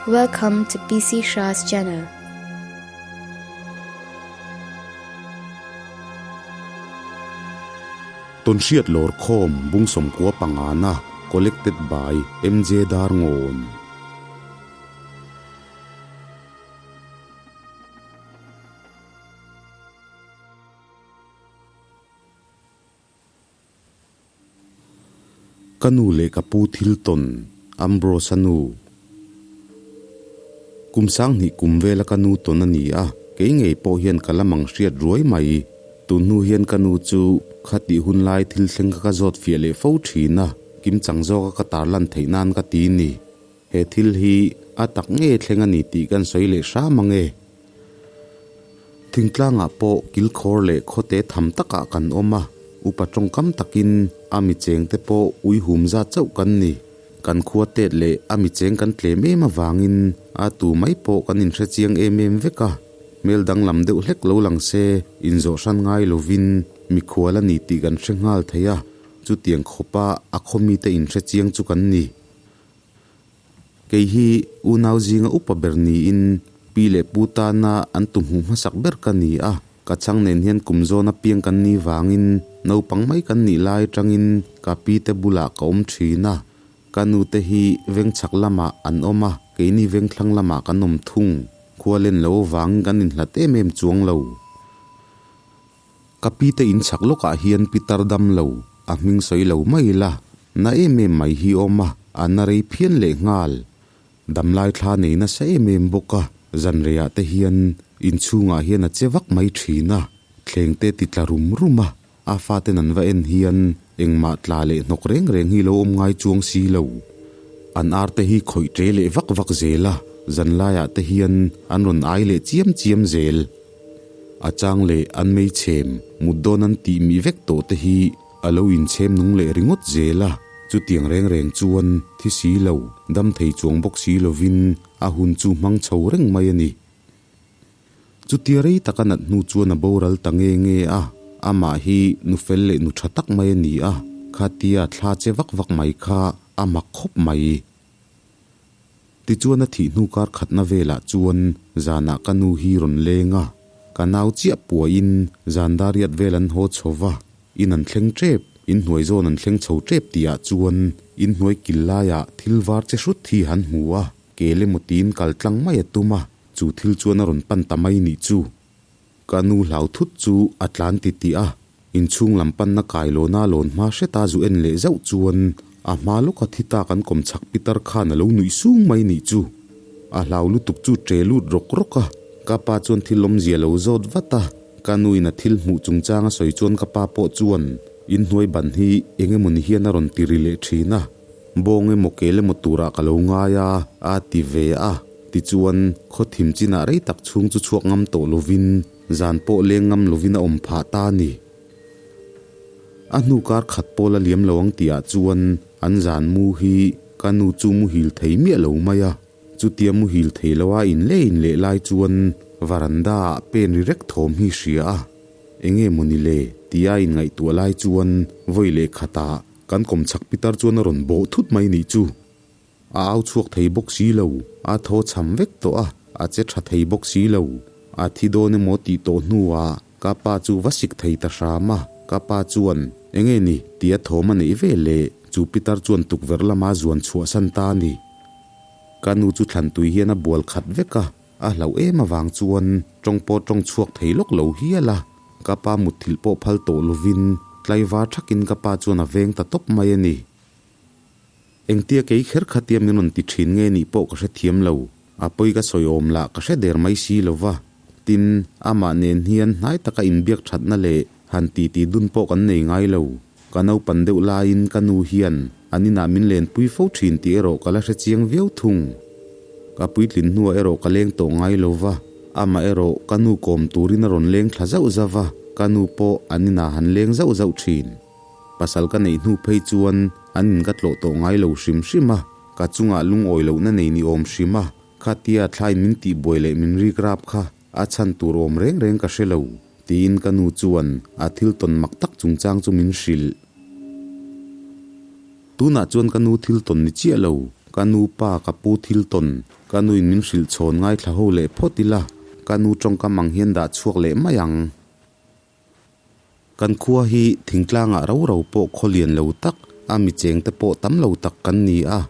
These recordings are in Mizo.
Welcome to PC Shah's channel. Tawnhriat lawrkhawm bung sawmkua pangana Collected by MJ Darngawn. Ka nu leh ka pu thil tawn, Ambrose-a nu. Kum sanghnih kum vela ka nu tawn a ni a, kei ngei pawh hian ka la mang hriat ruai mai. Tun hnu hian ka nu chu khatih hun lai thil thleng kha ka zawt fiah leh fo thin a, kimchang zawka ka tarlan theih nan ka ti ni. He thil hi a tak nge thleng a ni tih kan sawi leh hram ang e. Thingtlangah pawh kilkhawr leh khawte tham takah kan awm a, upa tawngkam takin a mi chengte pawh ui hum zat chauh kan ni. Kan khua tet leh a mi cheng kan tlem em avangin a tu mai pawh kan inhre chiang em em vek a, hmel danglam deuh hlek lo lang se inzawh hran ngai lovin mikhual a ni tih kan hre nghal thei a, chutiang khawpa a khaw mite inhre chiang chu kan ni. Kei hi unau zinga upa ber niin pi leh pu tana an tu hmuh hmasak ber ka ni a, ka chhang nen hian kum zawn apiang kan ni vangin naupang mai kan nih lai atangin ka pi te bulah ka awm thin a, ka nu te hi vengchhak lamah an awm a, keini vengthlang lamah kan awm thung, khua len lo avangin kan inhlat em em chuang lo. Ka pi te in chhak lawkah hian pitar dam lo, a hming sawi lo mai ila, na em em mai hi awm a, a na rei phian leh nghal. Damlai thla nei nasa em em bawk a, zanreiah te hian inchhungah hian a che vak mai thin a, thleng te ti tla rum rum a, a faten an va en hian engmah tla leh hnawk reng reng hi lo awm ngai chuang si lo. An ar te hi khawih ṭe leh vak vak zel a, zanlaiah te hian an rawn ai leh chiam chiam zel. A chang leh an mei chhem mut dawn an tih mih vek tawh te hi a lo inchhem nung leh ringawt zel a, chutiang reng reng chuan thi si lo, dam thei chuang bawk si lovin a hun chu hmang chho reng mai a ni. Chutia rei taka nat hnu chuan a boral ta nge nge a, amah hi nu fel leh nu tha tak mai a ni a, khatia thla che vak vak mai kha a mak khawp mai. Tichuan a thih hnu kar khatna velah chuan zanah ka nu hi rawn leng a, ka nau chiah puahin zan dariat vel an haw chho va, in an thleng tep, in hnuai zawn an thleng chho tep tihah chuan in hnuai kil laiah thil var che hrut hi han hmu a, kel emaw tiin kal tlang mai a tum a, chu thil chuan a rawn pan ta mai nih chu. Ka nu hlau thut chu a tlan ti tih a, inchhung lam panna kailawna lawn hma hreta zu en leh zauh chuan a hma lawka thi ta kan kawm chhak pitar khan a lo nuih sung mai nih chu. A hlau lutuk chu ṭe lut rawk rawk a, ka pa chuan thil awmzia lo zawt vat a, ka nuin a thil hmuh chungchang a sawi chuan ka pa pawh chuan inhnuai ban hi eng emaw ni hian a rawn ti ri leh ṭhin a. Bawng emaw kel emaw turah ka lo ngai a, a ti ve a. Tichuan, khaw thim chinah rei tak chhung chu chhuak ngam tawh lovin, zan pawh leng ngam lovin a awm phah ta a ni. A hnu kar khat pawl a liam lo ang tihah chuan an zan mu hi ka nu chu muhil thei miah lo mai a. Chutia muhil thei lo a inleh inleh lai chuan varanda ah pen ri rek thawm hi hria a. Enge maw ni le? tia inngaihtuah lai chuan vawi leh khatah Kan kawmchhak pitar chuan a rawn bawh thut mai nih chu. A au chhuak thei bawk si lo, a thaw cham vek tawh a, a che tha thei bawk si lo. A thi dawn emaw tih tawh hnuah ka pa chu va sik thei ta hram a, ka pa chuan, Enge ni? tia thawm a neih ve leh chu pitar chuan tukverh lama zuan chhuahsan ta a ni. Ka nu chu thlantui hian a bual khat vek a, a hlauh em avang chuan tawng pawh tawng chhuak thei lawk lo hial a. Ka pa mutthilh pawh phal tawh lovin tlaivar thakin ka pa chuan a veng ta tawp mai a ni. Engtia kei kher khatia min rawn ti thin nge nih pawh ka hrethiam lo, a pawi ka sawi awm lah ka hre der mai si lo va. Tin, amah nen hian hnai taka inbiak thatna leh han titi dun pawh kan nei ngai lo. Ka naupan deuh laiin ka nu hian an inah min lenpui fo thin tih erawh ka la hre chiang viau thung. Ka puitlin hnuah erawh ka leng tawh ngai lo va, amah erawh ka nu kawm turin a rawn leng thla zauh zauh va, ka nu pawh an inah han leng zauh zauh thin. Pasal ka neih hnu phei chuan an in ka tlawh tawh ngai lo hrim hrim a, ka chungah lungawi lohna nei ni awm hrim a, khatia thlain min tihbuai leh min rik rap kha a chhan tur awm reng reng ka hre lo. Tiin ka nu chuan a thil tawn mak tak chungchang chu min hrilh. Tunah chuan ka nu thil tawn ni chiah lo. Ka nu pa ka pu thil tawn, ka nuin min hrilh chhawn ngaithla ho leh phawt ila, ka nu tawngkam ang hian dah chhuak leh mai ang. Kan khua hi thingtlangah ro ro pawh khaw lian lo tak, a mi chengte pawh tam lo tak kan ni a.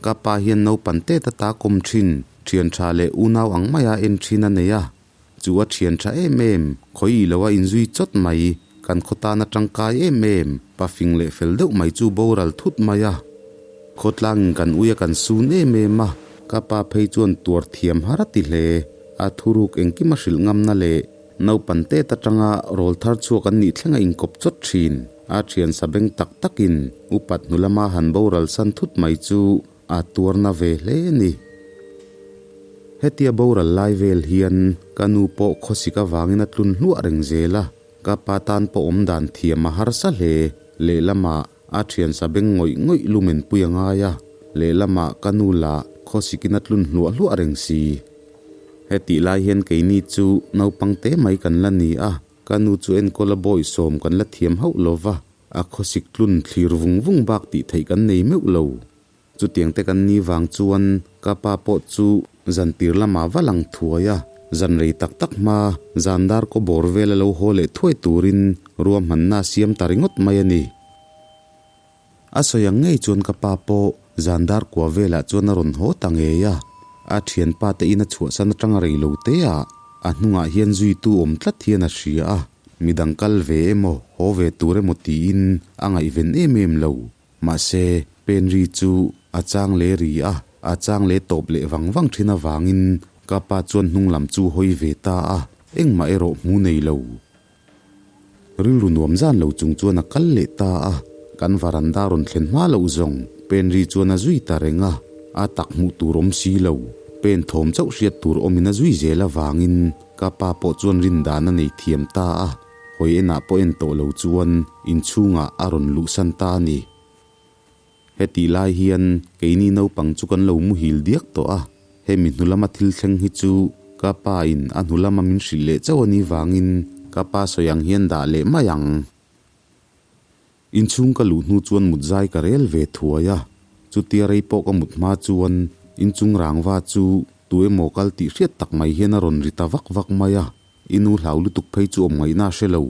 Ka pa hian naupan tet ata kawm thin, thian tha leh unau ang maia en thin a nei a. Chu a thian tha em em, khawi lo a inzui chawt mai, kan khaw tana tangkai em em, pa fing leh fel deuh mai chu boral thut mai a. Khawtlangin kan ui a kan sun em em a, ka pa phei chuan tuar thiam har a ti hle. A thuruk engkim a hrilh ngamna leh naupan tet atanga rawl thar chhuak an nih thlenga inkawp chawt thin. A thian sa beng tak takin upat hnu lama han boral san thut mai chu a tuarna ve hle a ni. Hetia boral lai vel hian ka nu pawh khawsik avangin a tlun hluah reng zel a, ka pa tan pawh awm dan thiam a harsa hle. Lehlamah a thian sa beng ngawih ngawih lumen pui a ngai a, lehlamah ka nu lah khawsikin a tlun hluah hluah reng si. Hetih lai hian keini chu naupang te mai kan la ni a, ka nu chu enkawl a bawihsawm kan la thiam hauh lo va, A khawsik tlun thlir vung vung bak tih theih kan nei meuh lo. Chutiang te kan ni vang chuan ka pa pawh chu zan tir lamah va lang thuai a, zan rei tak tak hma zan dar kaw bawr vel a lo haw leh thuai turin ruahmanna a siam ta ringawt mai a ni. A sawi ang ngei chuan ka pa pawh zan dar kua velah chuan a rawn haw ta ngei a, a thianpa te in a chhuahsan atanga rei lo te ah a hnungah hian zuitu awm tlat hian a hria a. Midang kal ve emaw, haw ve tur emaw tiin a ngaihven em em lo. Mahse, Penri chu a chang leh ri a, a chang leh tawp leh vang vang thin avangin ka pa chuan hnung lam chu hawi ve ta a, engmah erawh hmu nei lo. Rilru nuam zan lo chung chuan a kal leh ta a, kan varanda rawn thlen hma loh zawng Penri chuan a zui ta reng a, a tak hmuh tur awm si lo. Pen thawm chauh hriat tur awmin a zui zel avangin Ka pa pawh chuan rin dan a nei thiam ta a, hawi enah pawh en tawh lo chuan inchhungah a rawn luhsan ta a ni. Hetih lai hian keini naupang chu kan lo muhil diak tawh a, hemi hnu lama thil thleng hi chu ka pa in a hnu lama min hrilh leh chauh a nih vangin ka pa sawi ang hian dah leh mai ang. Inchhung ka luh hnu chuan mut zai ka rel ve thuai a, chutia rei pawh ka mut hma chuan inchung rangva chu tu emaw kal tih hriat tak mai hian a rawn ri ta vak vak mai a, i nu hlau lutuk phei chu awm ngaihna a hre lo.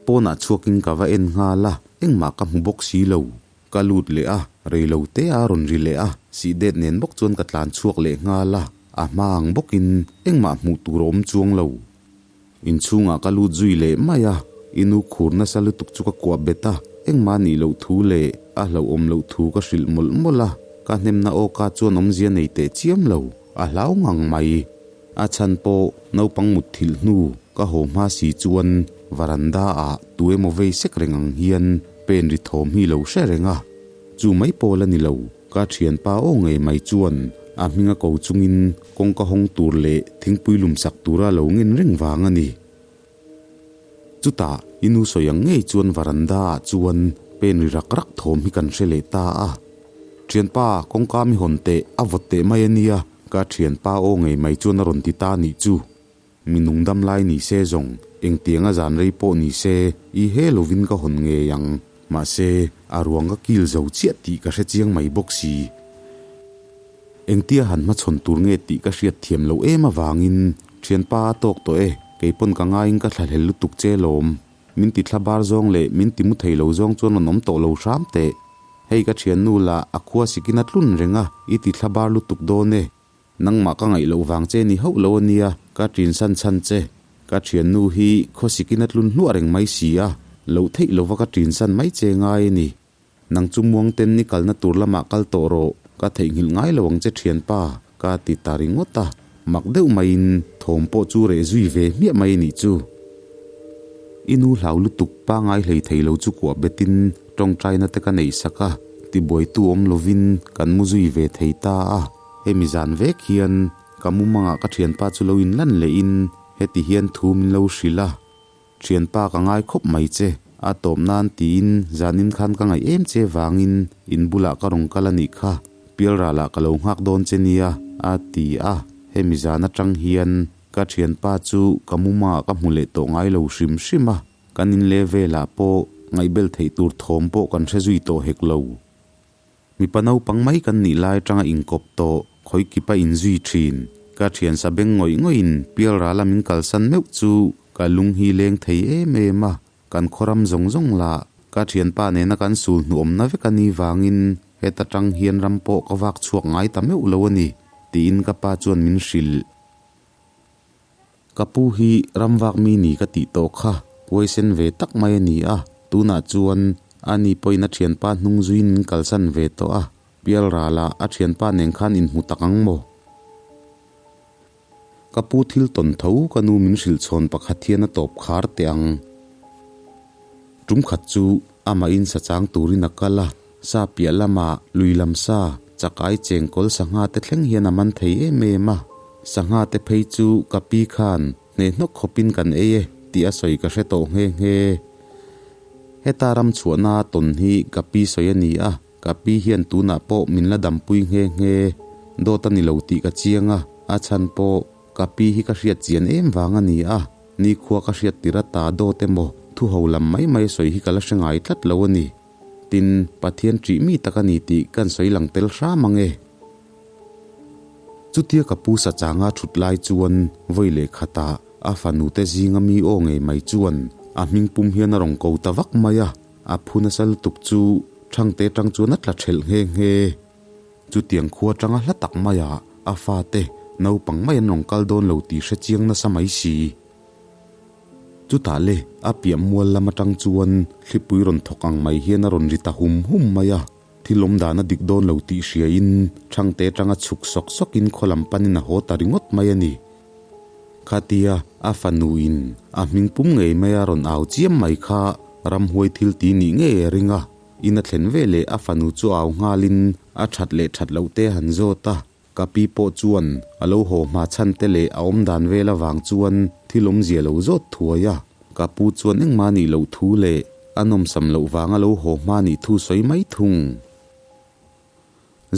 Pawnah chhuakin ka va en nghal a, engmah ka hmu bawk si lo. Ka lut leh a, rei lo te a rawn ri leh a, sih det nen bawk chuan ka tlan chhuak leh nghal a, a hma ang bawkin engmah hmuh tur a awm chuang lo. Inchhungah ka lut zui leh mai a, i nu khur nasa lutuk chu ka kuah bet a, engmah nih loh thu leh a hlauhawm loh thu ka hrilh mawlh mawlh a, ka hnemna awka chuan awmzia nei teh chiam lo, a hlau ngang mai. A chhan pawh naupang mutthilh hnu ka haw hma si chuan varanda ah tu emaw vei sek reng ang hian pen ri thawm hi lo hre reng a, chu mai pawl a ni lo. Ka thianpa aw ngei mai chuan a hminga ko chungin kawngka hawng tur leh thingpui lum sak tura lo ngen reng vang a ni. Chutah i nu sawi ang ngei chuan varanda ah chuan pen ri rak rak thawm hi kan hre leh ta a. Thianpa, kawngka mi hawn teh, a vawt teh mai a nia, ka thianpa aw ngei mai chuan a rawn ti ta nih chu. Mi nung dam lai ni se zawng, engtianga zan rei pawh ni se, i he lovin ka hawn ngei ang. Mahse, a ruang ka kil zo chiah tih ka hre chiang mai bawk si. Engtia han hmachhawn tur nge tih ka hriat thiam loh em avangin, Thianpa a tawk tawh e, keipawn ka ngaiin ka thlahlel lutuk che lawm. Min ti thla bar zawng leh min ti mu thei lo zawng chuan rawn awm tawh lo hram teh. Hei ka thiannu lah a khua sikin a tlun reng a, i ti thla bar lutuk dawn e. Nangmah ka ngaih loh vang che ni hauh lo a nia, ka ṭin san chhan che. Ka ṭhiannu hi khawsikin a tlun hluah reng mai si a, loh theih lova ka ṭin san mai che ngai a ni. Nang chu muangten ni kalna tur lamah kal tawh rawh, ka theihnghilh ngai lo ang che ṭhianpa, ka ti ta ringawt a. Mak deuh maiin thawm pawh chu reh zui ve hmiah mai a nih chu. I nu hlau lutuk pangai hlei thei lo chu kuah betin ṭawngṭaina te ka neih sak a, tibuaitu awm lovin kan mu zui ve thei ta a. Hemi zan vek hian ka mumangah ka thianpa chu lo inlan lehin heti hian thu min lo hrilh a, Thianpa ka ngai khawp mai che, a tawp nan tiin zanin khan ka ngaih em che vangin in bulah ka rawn kal a nih kha, pialralah ka lo nghak dawn che nia, a ti a. Hemi zan atang hian ka thianpa chu ka mumangah ka hmu leh tawh ngai lo hrim hrim a, kan inleh velah pawh ngaihbel theih tur thawm pawh kan hre zui tawh hek lo. Mipa naupang mai kan nih lai atanga inkawp tawh, khawi kipa inzui thin. Ka thian sa beng ngawih ngawih in pialral a min kalsan meuh chu ka lung hi leng thei em em a, kan khawram zawng zawng lah ka thianpa nena kan sul hnuawmna vek a nih vangin heta tang hian ram pawh ka vak chhuak ngai ta meuh lo a ni, tiin ka pa chuan min hrilh. Ka pu hi ramvak mi ni ka tih tawh kha huaisen ve tak mai a ni a, tunah chuan a ni pawhin a thianpa hnung zuiin min kalsan ve tawh a, Pialralah a thianpa nen khan inhmu tak ang maw? Ka pu thil tawn tho ka nu min hrilh chhawn pakhat hian a tawp khar teh ang. Tum khat chu amah in sa chang turin a kal a, sa piah lamah lui lam sa, chakai chengkawl sangha te thleng hian a man thei em em a. Sangha te phei chu ka pi khan hneh hnawk khawpin kan ei e tih a sawi ka hre tawh nghe nghe. Heta ram chhuahna tawn hi ka pi sawi a ni a. Ka pi hian tunah pawh min la dampui nghe nghe, dawt a ni lo tih ka chiang a, a chhan pawh ka pi hi ka hriat chian em vang a ni a, nikhua ka hriat tir ata dawt emaw thu ho lam mai mai sawi hi ka la hre ngai tlat lo a ni. Tin, Pathian ṭih mi tak a ni tih kan sawi lang tel hram ang e. Chutia ka pu sachanga ṭhut lai chuan vawi leh khatah a fanu te zinga mi aw ngei mai chuan a hming pum hian a rawn ko ta vak mai a. A phu nasa lutuk chu Thangte tang chuan a tla thelh nghe nghe. Chutiang khua tanga hla tak maiah a fate naupang mai an rawn kal dawn lo tih hre chiang nasa mai si. Chutah le a piah mual lam atang chuan thlipui rawn thawk ang mai hian a rawn ri ta hum hum mai a. Thil awm dan a dik dawn lo tih hriain Thangte tanga chhuk sawk sawkin khaw lam panin a haw ta ringawt mai a ni. Khatia a fanuin a hming pum ngei mai a rawn au chiam mai kha ramhuai thil ti nih ngei a ring a, in a thlen ve leh a fanu chu au nghalin a that leh that loh te han zawt a, ka pi pawh chuan a lo haw hma chhan te leh a awm dan vel avang chuan thil awmzia lo zawt thuai a, ka pu chuan engmah nih loh thu leh a nawmsam loh vanga lo haw hma nih thu sawi mai thung.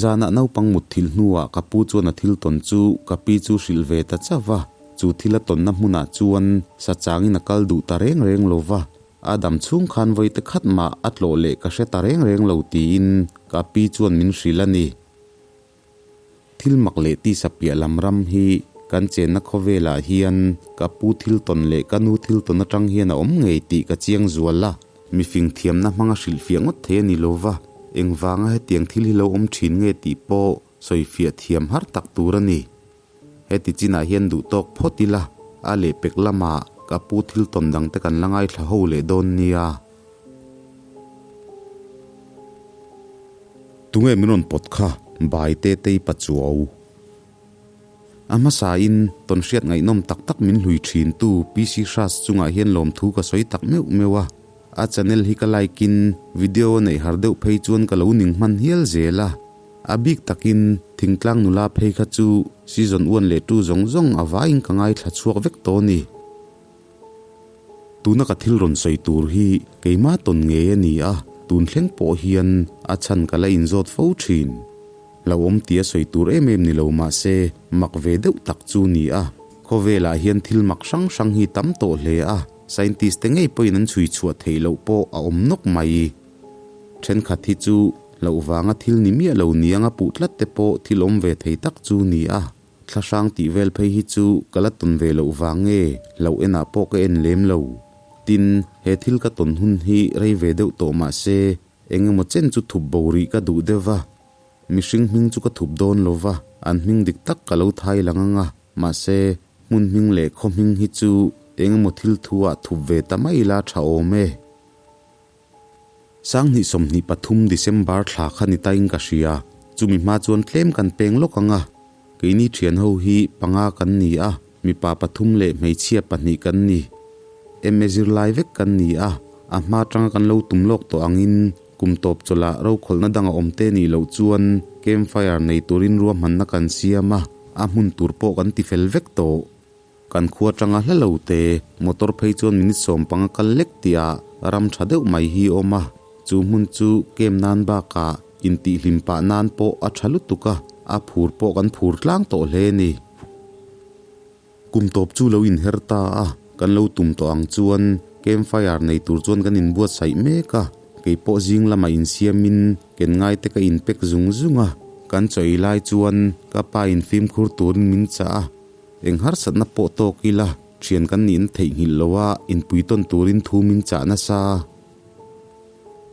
Zanah naupang mutthilh hnuah ka pu chuan a thil tawn chu ka pi chu hrilh ve ta chauh va, chu thil a tawnna hmunah chuan sa changin a kal duh ta reng reng lo va, a dam chhung khan vawi te khat mah a tlawh leh ka hre ta reng reng lo tiin ka pi chuan min hrilh a ni. Thil mak leh tisa piah lam ram hi kan chenna khawvelah hian ka pu thil tawn leh ka nu thil tawn atang hian a awm ngei tih ka chiang zual a. Mifing thiamna hmanga hrilhfiah ngawt thei a ni lo va, engvanga hetiang thil hi lo awm thin nge tih pawh sawifiah thiam har tak tur a ni. Heti chinah hian duh tawk phawt ila, a lehpek lamah ka pu thil tawn dangte kan la ngaithla ho leh dawn nia. Tunge min rawn pawt kha Bai Tetei Pachuau? A hmasain, tawnhriat ngaihnawm tak tak min hlui thintu PC Hras chungah hian lawmthu ka sawi tak meuh meuh a. A channel hi ka like in, video a neih har deuh phei chuan ka lo ning hman hial zel a. A bik takin, thingtlang nula phei kha chu season one leh two zawng zawng a vaiin ka ngaithla chhuak vek tawh a ni. Tuna ka thil rawn sawi tur hi keimah tawn ngei a ni a, tun thleng pawh hian a chhan ka la inzawt fo thin. Hlauhawm tia sawi tur em em ni lo mah se mak ve deuh tak chu ni a. Khawvelah hian thil mak hrang hrang hi tam tawh hle a, scientist te ngei pawhin an chhui chhuah theih loh pawh a awm nawk mai. Thenkhat hi chu hlauh vanga thil ni miah lo niang a puh tlat te pawh thil awm ve thei tak chu ni a. Thla hrang tih vel phei hi chu ka la tawn ve loh vang nge hlauh enah pawh ka en lem lo. Tin, he thil ka tawn hun hi rei ve deuh tawh mah se, eng emaw chen chu thup bo rih ka duh deuh va. Mihring hming chu ka thup dawn lo va, an hming dik tak ka lo thai lang ang a, mahse, hmun hming leh khaw hming hi chu eng emaw thil thu ah thup ve ta mai ila tha awm e. 2023 December thla kha ni tain ka hria, chumi hma chuan tlem kan peng lawk ang a. Keini thian ho hi panga kan ni a, mipa pathum leh hmeichhia pahnih kan ni. MA zirlai vek kan ni a, a hma tanga kan lo tum lawk tawh angin kum tawp chawlhah rokhawlhna dang a awm te nih loh chuan campfire nei turin ruahmanna kan siam a, a hmun tur pawh kan tifel vek tawh. Kan khua tanga hla lo te, motor phei chuan minute 15 kal lek tihah ram tha deuh mai hi a awm a, chu hmun chu kem nan bakah intihhlim pah nan pawh a tha lutuk a, a phur pawh kan phur tlang tawh hle a ni. Kum tawp chu lo inher ta a, kan lo tum tawh ang chuan campfire nei tur chuan kan inbuatsaih mek a, kei pawh zing lamah insiamin. ken ngai te ka in pack zung zung a, kan chaw ei lai chuan ka pa in fimkhur turin min chah a, eng harsatna pawh tawk ila thian kan nihna theihnghilh lo a inpui tawn turin thu min chah nasa.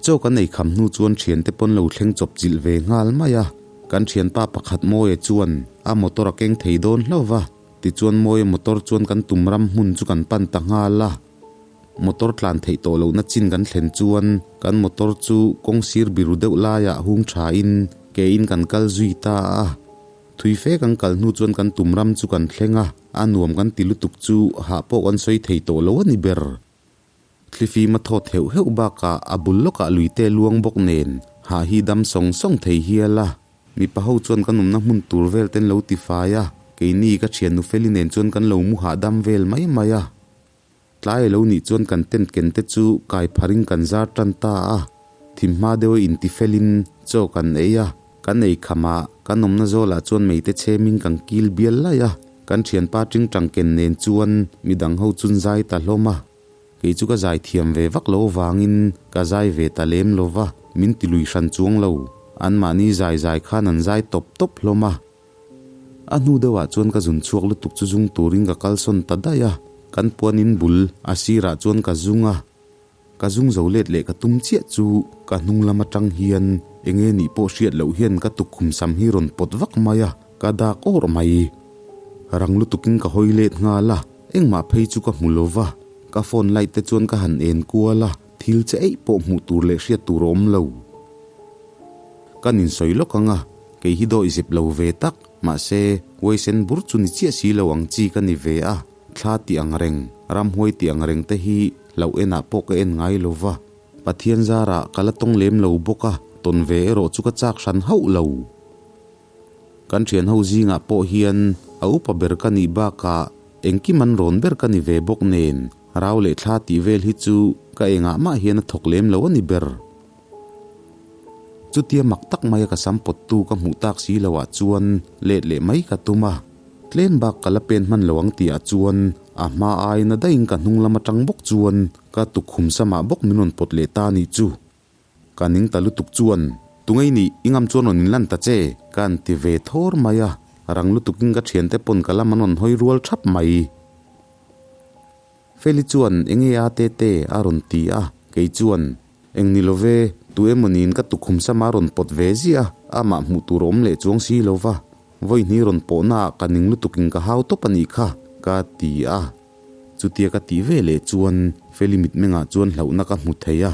Chaw kan ei kham hnu chuan thiante pawn lo thleng chawp chilh ve nghal mai a, kan thianpa pakhat Mawia chuan a motor a keng thei dawn hlauh va, tichuan Mawia motor chuan kan tum ram hmun chu kan pan ta nghal a. Motor tlan theih tawh lohna chin kan thlen chuan kan motor chu kawng sir biru deuh laiah hung thain ke in kan kal zui ta a. Thui fe kan kal hnu chuan kan tum ram chu kan thleng a, a nuam kan ti lutuk chu hah pawh kan sawi thei tawh lo a ni ber. Thlifim a thawt heuh heuh bakah a bul lawkah luite luang bawk nen hah hi dam sawng sawng thei hial a. Mipa ho chuan kan awmna hmun tur vel ten lo ti fai a, keini ka thiannu Feli nen chuan kan lo mu hahdam vel mai mai a. Tlai a lo nih chuan kan tent ken te chu kai pharin kan zar tan ta a, thim hma deuh a inti felin chaw kan ei a, kan ei kham a, kan awmna zawlah chuan meite chhemin kan kil bial laih a, kan thianpa tingtang ken nen chuan midang ho chun zai ta hlawm a, kei chu ka zai thiam ve vak lo vangin ka zai ve ta lem lo va, min ti lui hran chuang lo, anmahni zai zai khan an zai tawp tawp hlawm a. A hnu deuhah chuan ka zun chhuak lutuk chu zung turin ka kalsawn ta daih a, kan puan in bul a sirah chuan ka zung a. Ka zung zo let leh ka tum chiah chu ka hnung lam atang hian enge nih pawh hriat loh hian ka tukkhum sam hi rawn pawt vak mai a, ka dak awrh mai. Rang lutukin ka hawi let nghal a, engmah phei chu ka hmu lo va, ka phone light te chuan ka han en kual a, thil che eih pawh hmuh tur leh hriat tur a awm lo. Kan insawi lawk ang a, kei hi dawih zep lo ve tak, mahse, huaisen bur chu ni chiah si lo ang chi ka ni ve a, thla tih ang reng, ramhuai tih ang reng te hi hlauh enah pawh ka en ngai lo va, Pathian zarah ka la tawng lem lo bawk a, tawn ve erawh chu ka chak hran hauh lo. Kan thian ho zingah pawh hian a upa ber ka nih bakah engkim an rawn ber ka ni ve bawk nen, rau leh thla tih vel hi chu ka engah mah hian a thawk lem lo a ni ber. Chutia mak tak maia ka sam pawttu ka hmuh tak si loh ah chuan let leh mai ka tum a, tlem bak ka la pen hman lo ang tih ah chuan a hma aina daihin ka hnung lam atang bawk chuan ka tukkhum samah bawk min rawn pawt leh ta nih chu. Ka ning ta lutuk chuan, Tungei nih, i ngam chuan rawn inlan ta che, ka han ti ve thawr mai a, rang lutukin ka thiante pawn ka lam an rawn hawi rual thap mai. Feli chuan, Enge a tete? a rawn ti a, kei chuan, Eng ni lo ve, tu emaw niin ka tukhum sama rawn pawt ve ziah a, amah hmuh tur a awm leh chuang si lo va, vawi hnih rawn pawhna ah ka ning lutukin ka hau tawp a nih kha, ka ti a. Chutia ka tih ve leh chuan Feli mitmengah chuan hlauhna ka hmu thei a.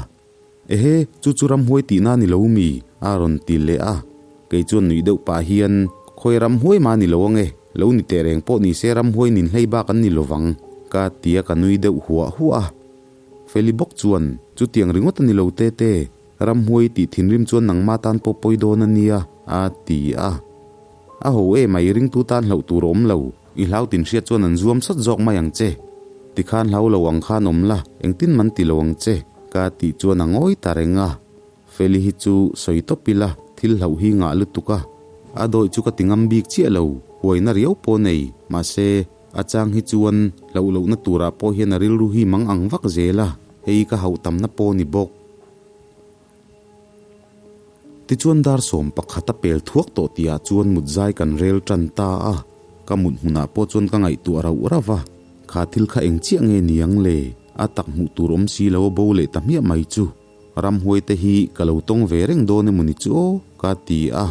Ehe, chu chu ramhuai tihna ni lo mi? a rawn ti leh a. Kei chuan nuih deuh pah hian, Khawi ramhuai mah ni lo ange, lo ni teh reng pawh ni se ramhuai nin hlei bak an ni lo vang, ka ti a ka nui deuh huah huah a. Feli bawk chuan, Chutiang ringawt a ni lo tete, ramhuai tih thinrim chuan nangma tan pawh pawi dawn a nia, a ti a. A ho em a, i ringtu tan hlauh tur a awm lo, i hlau tin hriat chuan an zuam sawt zawk mai ang che. Tikhan hlau lo ang khan awm la, engtin man ti lo ang che, ka tih chuan a ngawi ta reng a. Feli hi chu sawi tawp ila, thil hlauh hi ngah lutuk a. A dawih chu ka ti ngam bik chiah lo, huaina riau pawh nei, mahse, A chang hi chuan hlauh lohna turah pawh hian a rilru hi mang ang vak zel a, hei ka hauh tamna pawh ni bawk. Tichuan dar 11 a pel thuak tawh tihah chuan mut zai kan rel tan ta a, ka mut hmunah pawh chuan ka ngaihtuah rauh rauh a, kha thil kha eng chiah nge ni ang le, a tak hmuh tur awm si lo a bo leh ta hmiah mai chu. Ramhuai te hi ka lo tawng ve reng dawn emaw ni chu aw, ka ti a.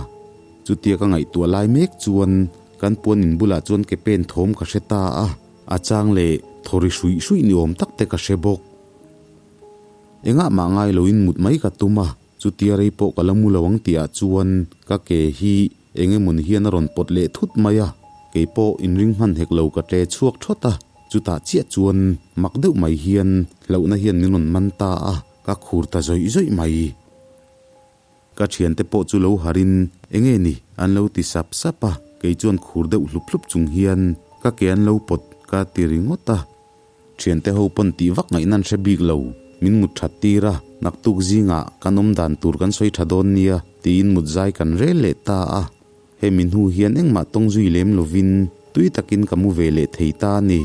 Chutia ka ngaihtuah lai mek chuan kan puan in bulah chuan ke pen thawm ka hre ta a, a chang leh thawri hruih hruih ni awm tak te ka hre bawk. Engah mah ngai loin mut mai ka tum a, chutia rei pawh ka la mu lo ang tihah chuan ka ke hi eng emaw ni hian a rawn pawt leh thut mai a, kei pawh inring hman hek lo ka tle chhuak thawt a, chutah chiah chuan mak deuh mai hian hlauhna hian min rawn man ta a, ka khur ta zawih zawih mai. Ka thiante pawh chu lo harin, Enge ni? an lo ti sap sap a, kei chuan khur deuh hlup hlup chung hian ka ke an lo pawt ka ti ringawt a. Thiante ho pawn tih vak ngaihna an hre bik lo, min mut that tir a, naktuk zingah kan awm dan tur kan sawi tha dawn nia tiin mut zai kan rel leh ta a. Hemi hnu hian engmah tawng zui lem lovin tui takin ka mu ve leh thei ta a ni.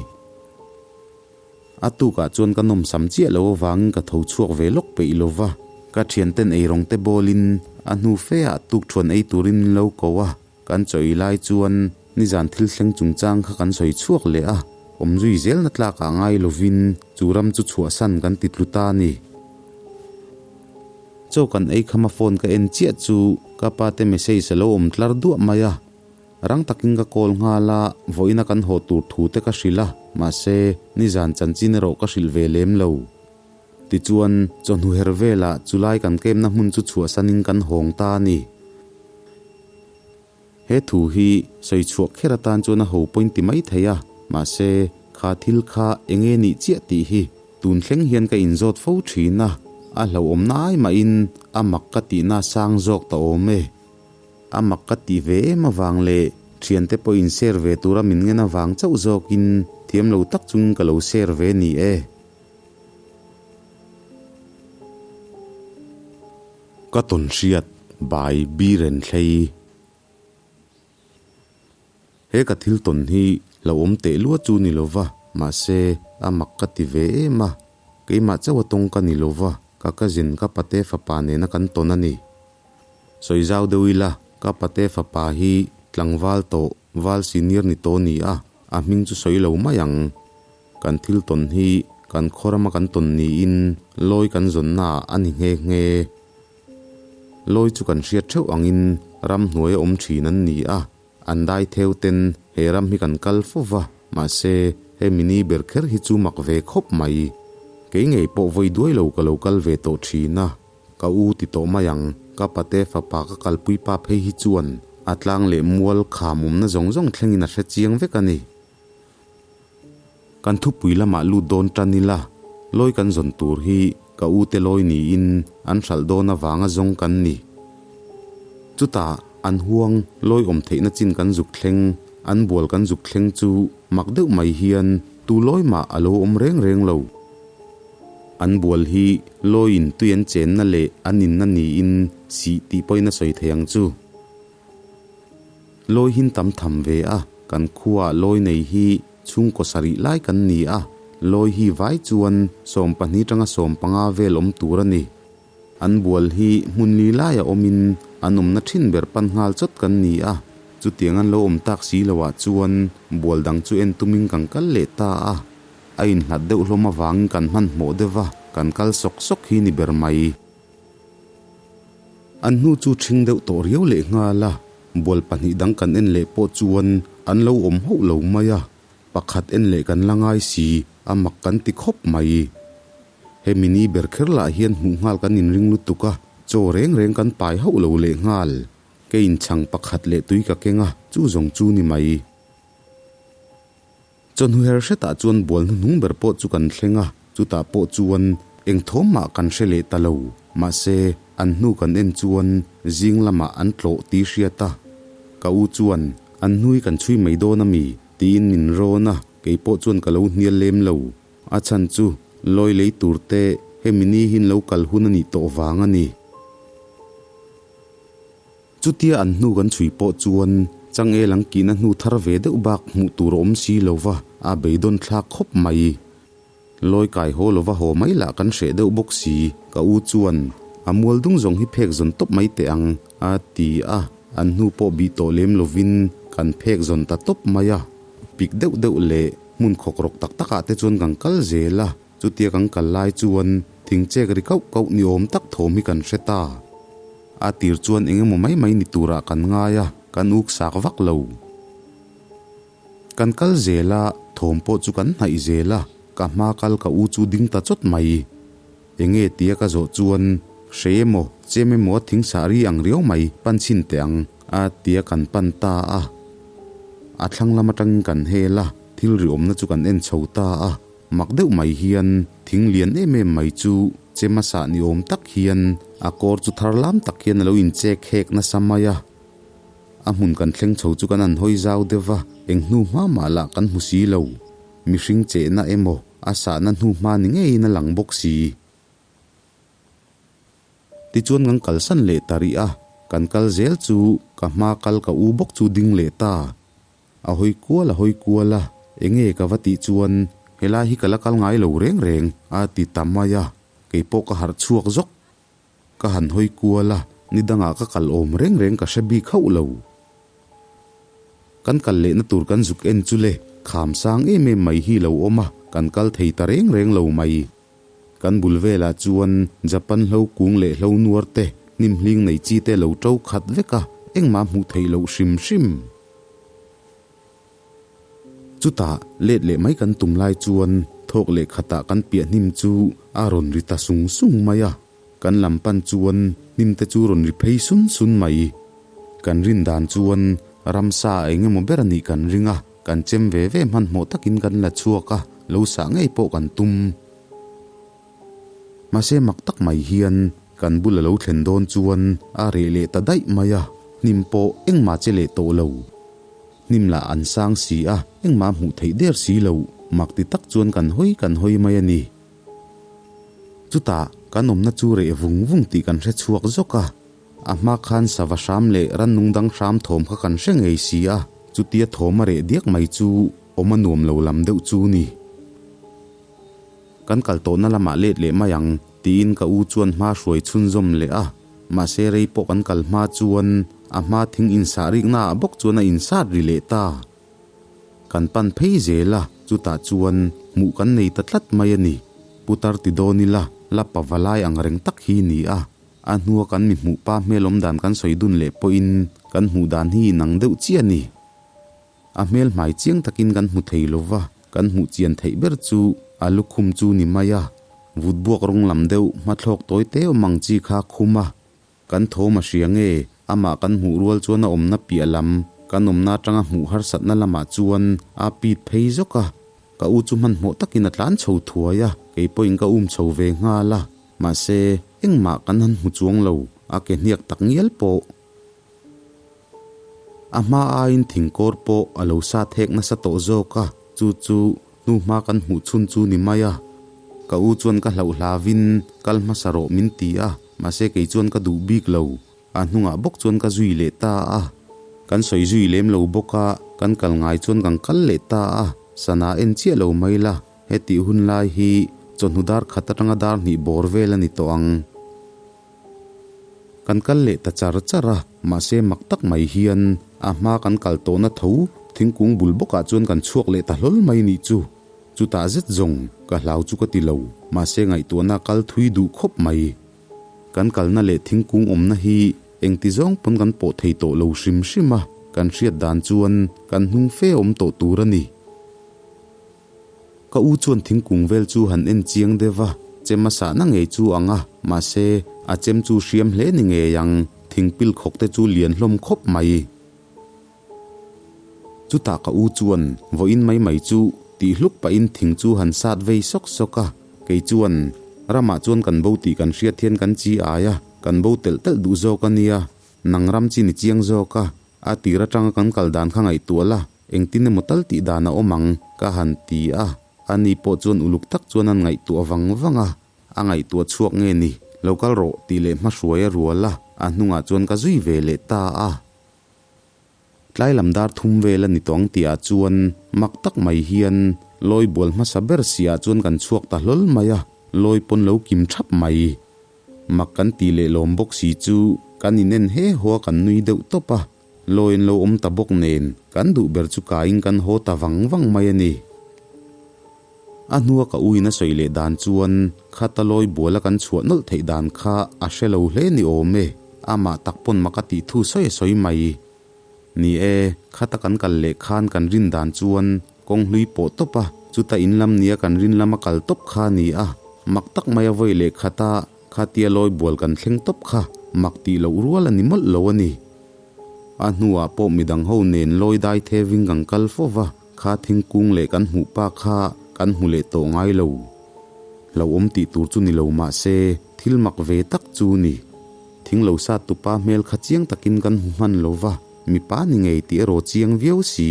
A tukah chuan ka nawmsam chiah lo avangin ka tho chhuak ve lawk peih lo va, ka thianten eirawng te bawlin A hnu fe ah tukṭhuan ei turin min lo ko a, kan chaw ei lai chuan nizan thil thleng chungchang kha kan sawi chhuak leh a, awm zui zelna tlak ah ngai lovin chu ram chu chhuahsan kan ti tlu ta a ni. Chaw kan ei khama phone ka en chiah chu ka pa te message a lo awm tlar duah mai a, Rang takin ka call nghal a, vawiina kan haw tur thu te ka hrilh a, mahse, nizan chanchin erawh ka hrilh ve lem lo. Tichuan, chawhnu her velah chulai kan kemna hmun chu chhuahsanin kan hawng ta a ni. He thu hi sawi chhuah kher atan chuan a ho point ti mai thei a, mahse, kha thil kha eng nge nih chiah tih hi tun thleng hian ka inzawt fo thin a, a hlauhawmna ai mahin a mak ka tihna sang zawk ta awm e. A mak ka tih ve em avang leh thiante pawhin share ve tura min ngen avang chauh zawkin thiam lo tak chungin ka lo share ve ni e. Ka tawn hriat bai biren thlei. He ka thil tawn hi hlauhawm teh lua chu ni lova, mahse a mak ka ti ve em a, keimah chauh a tawng ka ni lova, ka cousin ka pate fapa nena kan tawn a ni. Sawi zau deuh ila, ka pate fapa hi tlangval tawh val senior ni tawh ni a, a hming chu sawi lo mai ang. Kan thil tawn hi kan khaw rama kan tawn niin lawi kan zawnna ah a ni nghe nghe. Lawi chu kan hriat theuh angin ramhnuai a awm thin an ni a, An dai theu ten he ram hi kan kal fo va, mahse he mini ber kher hi chu mak ve khawp mai. Kei ngei pawh vawi duai lo ka lo kal ve tawh thin a, ka u ti tawh mai ang, ka pate fapa ka kalpui pa phei hi chuan a tlang leh mual kham awmna zawng zawng thlengin a hre chiang vek a ni. Kan thupui lamah lut dawn tan ila, lawi kan zawn tur hi ka u te lawi niin an hralh dawn avanga zawng kan ni. Chutah an huang lawi awm theihna chin kan zuk thleng, an bual kan zuk thleng chu mak deuh mai hian tu lawi mah a lo awm reng reng lo. An bual hi lawiin tui an chenna leh an inna niin sih tih pawhin a sawi thei ang chu. Lawi hin tam tham ve a, kan khuaah lawi nei hi chhungkaw sarih lai kan ni a, lawi hi vai chuan 12 tanga 15 vel awm tur a ni. An bual hi hmun li laia awmin an awmna thin ber pan nghal chawt kan ni a, chutiang an lo awm tak si loah chuan bual dang chu en tumin kan kal leh ta a, a inhlat deuh hlawm avangin kan hmanhmawh deuh va, kan kal sawk sawk hi ni ber mai. An hnu chu ṭhing deuh tawh riau leh nghal a, bual pahnih dang kan en leh pawh chuan an lo awm hauh lo mai a, pakhat en leh kan la ngai si, a mak kan ti khawp mai. Hemi ni ber kher lah hian hmuh nghal kan inring lutuk a, chaw reng reng kan pai hauh lo leh nghal. Ke inchhang pakhat leh tui ka keng a, chu zawng chu ni mai. Chawhnu her hretah chuan bual hnuhnung ber pawh chu kan thleng a, chutah pawh chuan eng thawm mah kan hre leh ta lo. Mahse, an hnu kan en chuan zing lamah an tlawh tih hriat a. Ka u chuan, An hnui kan chhui mai dawn a mi? tiin min rawn a, kei pawh chuan ka lo hnial lem lo. A chhan chu lawi lei tur te hemi ni hin lo kal hun a nih tawh vang a ni. Chutia an hnu kan chhui pawh chuan changel an kihna hnu thar ve deuh bak hmuh tur a awm si lo va, a beidawn thlak khawp mai. Lawi kai haw lova haw mai lah kan hreh deuh bawk si, ka u chuan a mual dung zawng hi phek zawn tawp mai teh ang a ti a, an hnu pawh bih tawh lem lovin kan phek zawn ta tawp mai a. Pik deuh deuh leh hmun khawkrawk tak takah te chuan kan kal zel a. Chutia kan kal lai chuan thing chek ri kauh kauh ni awm tak thawm hi kan hre ta. A tir chuan eng emaw mai mai ni turah kan ngai a, kan uk sak vak lo. Kan kal zel a, thawm pawh chu kan hnaih zel a, ka hma kal ka u chu ding ta chawt mai. Enge tia ka zawh chuan, Hre emaw, chem emaw a thing sah ri ang riau mai, pan chhin teh ang, a tia kan pan ta a. A thlang lam atangin kan hel a, thil ri awmna chu kan en chho ta a. Mak deuh mai hian thing lian em em mai chu che hmasa ni awm tak hian a kawr chu thar lam tak hian a lo inchek hek nasa mai a. A hmun kan thleng chho chu kan han hawi zau deuh va, eng hnu hma mah lah kan hmu si lo. Mihring chehna emaw a sahna hnu hma ni ngeiin a lang bawk si. Tichuan kan kalsan leh ta rih a, kan kal zel chu ka hma kal ka u bawk chu ding leh ta. A hawi kual a hawi kual a, enge ka va tih chuan helai hi ka la kal ngai lo reng reng a ti ta mai a, keipawh ka harh chhuak zawk. Ka han hawi kual a, Ni dangah ka kal awm reng reng ka hre bik hauh lo. Kan kal lehna tur kan zuk en chu le, kham sang em em mai hi lo awm a, kan kal thei ta reng reng lo mai. Kan bul velah chuan Japan hlo kung leh hlo nuar te, hnim hling nei chi te lo to khat vek a, engmah hmuh theih loh hrim hrim. Chutah, let leh mai kan tum lai chuan thawk leh khatah kan piah hnim chu a rawn ri ta sung sung mai a. Kan lam pan chuan hnim te chu rawn ri phei sun sun mai. Kan rin dan chuan ramsa eng emaw ber a nih kan ring a, kan chem ve ve hmanhmawh takin kan la chhuak a, lo sah ngei pawh kan tum. Mahse mak tak mai hian kan bul a lo thlen dawn chuan a reh leh ta daih mai a, hnim pawh engmah che leh tawh lo. Hnim lah an sang si a, engmah hmuh theih der si lo, mak ti tak chuan kan hawi kan hawi mai a ni. Chutah kan awmna chu reh vung vung tih kan hre chhuak zawk a, a hma khan sava hram leh rannung dang hram thawm kha kan hre ngei si a, chutia thawm a reh diak mai chu awm a nuam lo lam deuh chu ni. Kan kal tawhna lamah let leh mai ang tiin ka u chuan hma hruai chhunzawm leh a, mahse rei pawh kan kal hma chuan a hma thing insah riknaah bawk chuan a insat ri leh ta. Kan pan phei zel a, chutah chuan hmuh kan nei ta tlat mai a ni. Putar ti dawn ila, la pava lai ang reng tak hi ni a. A hnua kan mi hmuh pa hmel awm dan kan sawi dun leh pawhin kan hmuh dan hi inang deuh chiah a ni. A hmel hmai chiang takin kan hmu thei lo va, kan hmuh chian theih ber chu a lukhum chu ni mai a. Vut buak rawng lam deuh hmathlawk tawi te awm ang chi kha a khum a. Kan thawm a hria nge, amah kan hmuh rual chuan a awmna piah lam, kan awmna atanga hmuh harsatna lamah chuan a pit phei zawk a. Ka u chu hmanhmawh takin a tlan chho thuai a, kei pawhin ka um chho ve nghal a. Mahse, engmah kan han hmu chuang lo, a ke hniak tak ngial pawh. A hma aiin thingkawr pawh a lo sa thek nasa tawh zawk a, chu chu hnuhma kan hmuh chhun chu ni mai a. Ka u chuan ka hlauh hlavin kal hmasa rawh min ti a, mahse kei chuan ka duh bik lo. A hnungah bawk chuan ka zui leh ta a. Kan sawi zui lem lo bawk a, kan kal ngai chuan kan kal leh ta a, sana en chiah lo mai la, hetih hun lai hi chawhnu dar khat atanga dar hnih bawr vel a ni tawh ang. Kan kal leh ta char char a, mahse mak tak mai hian a hma kan kal tawhna tho thingkung bul bawkah chuan kan chhuak leh ta hlawl mai nih chu. Chutah zet zawng ka hlau chu ka ti lo, mahse ngaihtuahna kal thui duh khawp mai. Kan kalna leh thingkung awmna hi engti zawng pawn kan pawh thei tawh lo hrim hrim a, kan hriat dan chuan kan hnung fe awm tawh tur a ni. Ka u chuan thingkung vel chu han en chiang deuh a, chem a sahna ngei chu ang a, mahse, a chem chu hriam hle ni ngei ang, thingpil khawk te chu lian hlawm khawp mai. Chutah ka u chuan vawiin mai mai chu tih hluk pahin thing chu han sat vei sawk sawk a, kei chuan ramah chuan kan bo tih kan hriat hian kan chi ai a, kan bo telh telh duh zawk a nia, nang ram chi ni chiang zawk a, a tir atanga kan kal dan kha ngaihtuah la, Engtin emaw tal tih dan a awm ang, ka han ti a. Ani pawh chuan uluk tak chuan an ngaihtuah vang vang a, a ngaihtuah chhuak nge ni, lo kal rawh tih leh hmahruai a rual a, a hnungah chuan ka zui ve leh ta a. Tlai lam dar thum vel a ni tawh ang tihah chuan mak tak mai hian lawi bual hmasa ber siah chuan kan chhuak ta hlawl mai a, lawi pawn lo kim thap mai. Mak kan tih leh lawm bawk si chu kan inen he haw a kan nui deuh tawp a. Lawiin lo awm ta bawk nen, kan duh ber chu kaiin kan haw ta vang vang mai a ni. A hnua ka uin a sawi leh dan chuan khata lawi buala kan chhuah nawlh theih dan kha a hre lo hle ni awm e, amah tak pawn mak a tih thu sawi a sawi mai. Ni e, khata kan kal leh khan kan rin dan chuan kawng hlui pawh tawp a, chuta in lam nia kan rin lama kal tawp kha a ni a, mak tak mai a vawi leh khata Khatia lawi bual kan thleng tawp kha mak tih loh rual a ni mawlh lo a ni. A hnuah pawh midang ho nen lawi dai theving kan kal fo va, kha thingkung leh kan hmuh pa kha kan hmu leh tawh ngai lo. Hlauhawm tih tur chu ni lo mah se thil mak ve tak chu ni. Thing lo sat tupa hmel kha chiang takin kan hmu hman lo va, mipa ni ngei tih erawh chiang viau si.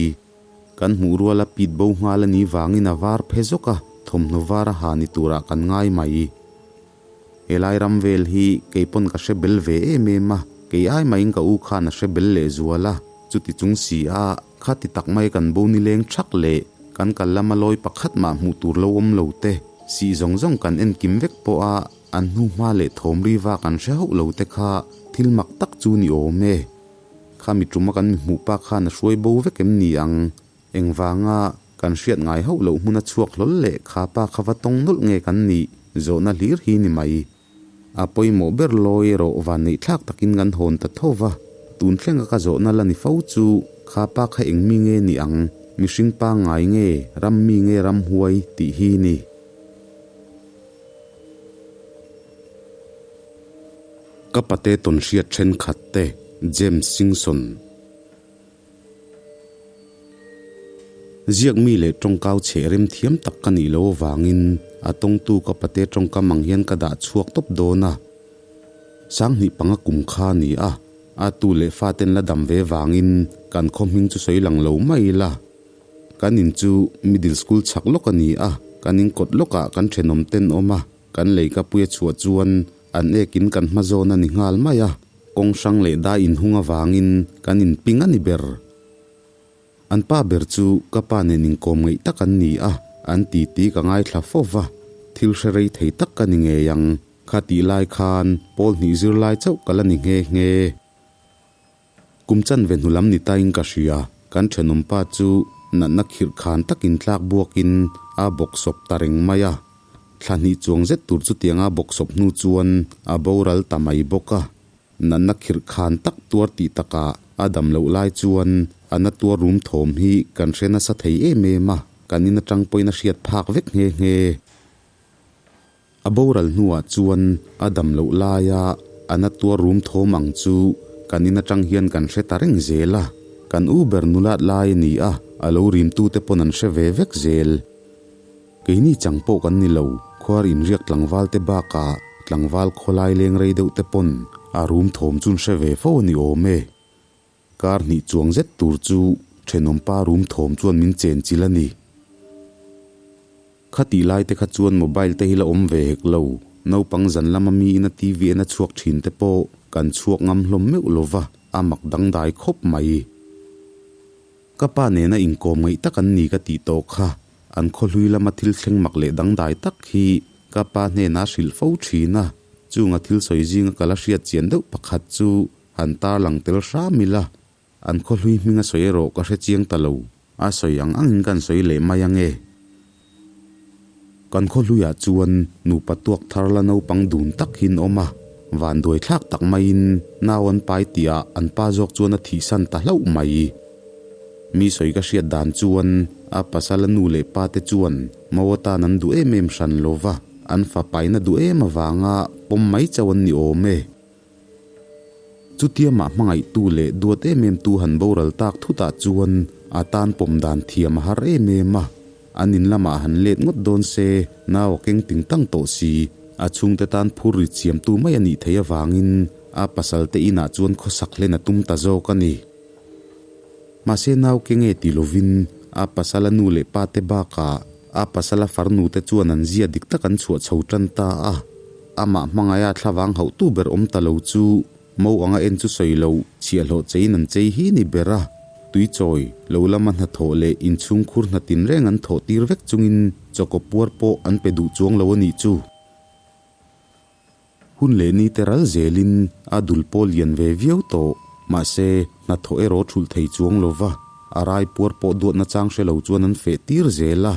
Kan hmuh ruala pit bo nghal a nih vangin a var phe zawk a, thawmhnaw var a ha ni turah kan ngai mai. Helai ram vel hi kei pawn ka hre bel ve em em a, kei ai maiin ka u khan a hre bel leh zual a, chuti chung si a, khati tak mai kan bo nileng thak leh kan kal lama lawi pakhat mah hmuh tur lo awm lo te, sih zawng zawng kan en kim vek pawh a, an hnu hma leh thawm ri vak an hre hauh lo te kha. Thil mak tak chu ni awm e. Khami tuma kan mi hmuh pa khan a hruai bo vek em ni ang? Engvanga kan hriat ngai hauh loh hmun a chhuak hlawl leh kha pa kha va tawng nawlh nge kan nih zawhna hlir hi ni mai. A pawimawh ber lawi erawh vanneih thlak takin kan hawn ta tho va, tun thlenga ka zawhna la ni fo chu kha pa kha eng mi nge ni ang, mihring pangngai nge, ram mi nge ramhuai tih hi ni. Ka pate tawnhriat thenkhat te, James Singson. Ziak mi leh tawngkau chheh rem thiam tak ka nih loh avangin a tawngtu ka pate tawngkam ang hian ka dah chhuak tawp dawn a. Sanghnih panga kum kha a ni a, a tu leh faten la dam ve vangin kan khaw hming chu sawi lang lo mai ila. Kan in chu middle school chhak lawk a ni a, kan in kawt lawkah kan thenawm ten awm a, kan leikapuia chhuah chuan an ekin kan hma zawn a ni nghal mai a. Kawng hrang leh dai inhung avangin kan inping a ni ber. An pa ber chu ka pa nen inkawm ngeih tak an ni a, an titi ka ngaithla fo va, thil hre rei thei tak ka ni ngei ang. Kha tih lai khan pawl hnih zir lai chauh ka la ni nghe nghe. Kum chanve hnu lam ni tain ka hria, kan thenawm pa chu natna khirh khan takin tlak buakin a bawksawp ta reng mai a. Thla hnih chuang zet tur chutianga bawksawp hnu chuan a boral ta mai bawk a. Natna khirh khan tak tuar tih takah a dam loh lai chuan a na tuar rum thawm hi kan hre nasa thei em em a, kan in atang pawhin a hriat phak vek nghe nghe. A boral hnuah chuan a dam loh laia a na tuar rum thawm ang chu kan in atang hian kan hre ta reng zel a, kan u ber nulat lai a ni a, a lo rimtute pawn an hre ve vek zel. Keini chang pawh kan ni lo, khuar inriak tlangval te bakah tlangval khawlai leng rei deuh te pawn a rum thawm chu an hre ve fo a ni awm e. Kar hnih chuang zet tur chu thenawm pa rum thawm chuan min chen chilh a ni. Khatih lai te kha chuan mobile te hi la awm ve hek lo, naupang zan lama miin a TV en a chhuak thin te pawh kan chhuak ngam hlawm meuh lova, a mak dangdai khawp mai. Ka pa nena inkawm ngaih tak an ni ka tih tawh kha, an khawhlui lama thil thleng mak leh dangdai tak hi ka pa hnenah hrilh fo thin a, chunga thil sawi zinga ka la hriat chian deuh pakhat chu han tarlang tel hram ila, an khawhlui hminga sawi erawh ka hre chiang ta lo, a sawi ang angin kan sawi leh mai ange. Kan khawhluiah chuan nupa tuak thar la naupang dun tak hi an awm a, vanduai thlak tak maiin nau an pai tihah an pa zawk chuan a thihsan ta hlauh mai. Mi sawi ka hriat dan chuan a pasala nu leh pa te chuan mau atan an duh em em hran lo va, an fa paina duh em avanga pawm mai chauh an ni awm e. Chutia mah hmangaihtu leh duat em em tu han boral tak thutah chuan a tan pawm dan thiam a har em em a. An in lamah han let ngawt dawn se, nau a keng ting tang tawh si. A chhungte tan phur rit siamtu mai a nih theih avangin a pasal te inah chuan khawsak hlen a tum ta zawk a ni. Mahse nau ke nge ti lovin a pasala nu leh pa te bakah a pasala farnu te chuan an zia dik tak an chhuah chho tan ta a. Amah hmangaia thlavang hauhtu ber awm ta lo chu mo anga en chu sawi lo chhiahhlawh cheiin an chei hi ni ber a. Tuichawi lo lama hnathawh leh inchhungkhur hna tinreng an thawh tir vek chungin chawkaw puar pawh an pe duh chuang lo a nih chu. Hun leh ni te ral zelin a dul pawh lian ve viau tawh, mahse hnathawh erawh thulh thei chuang lo va, a rai puar pawh duatna chang hre lo chuan an feh tir zel a.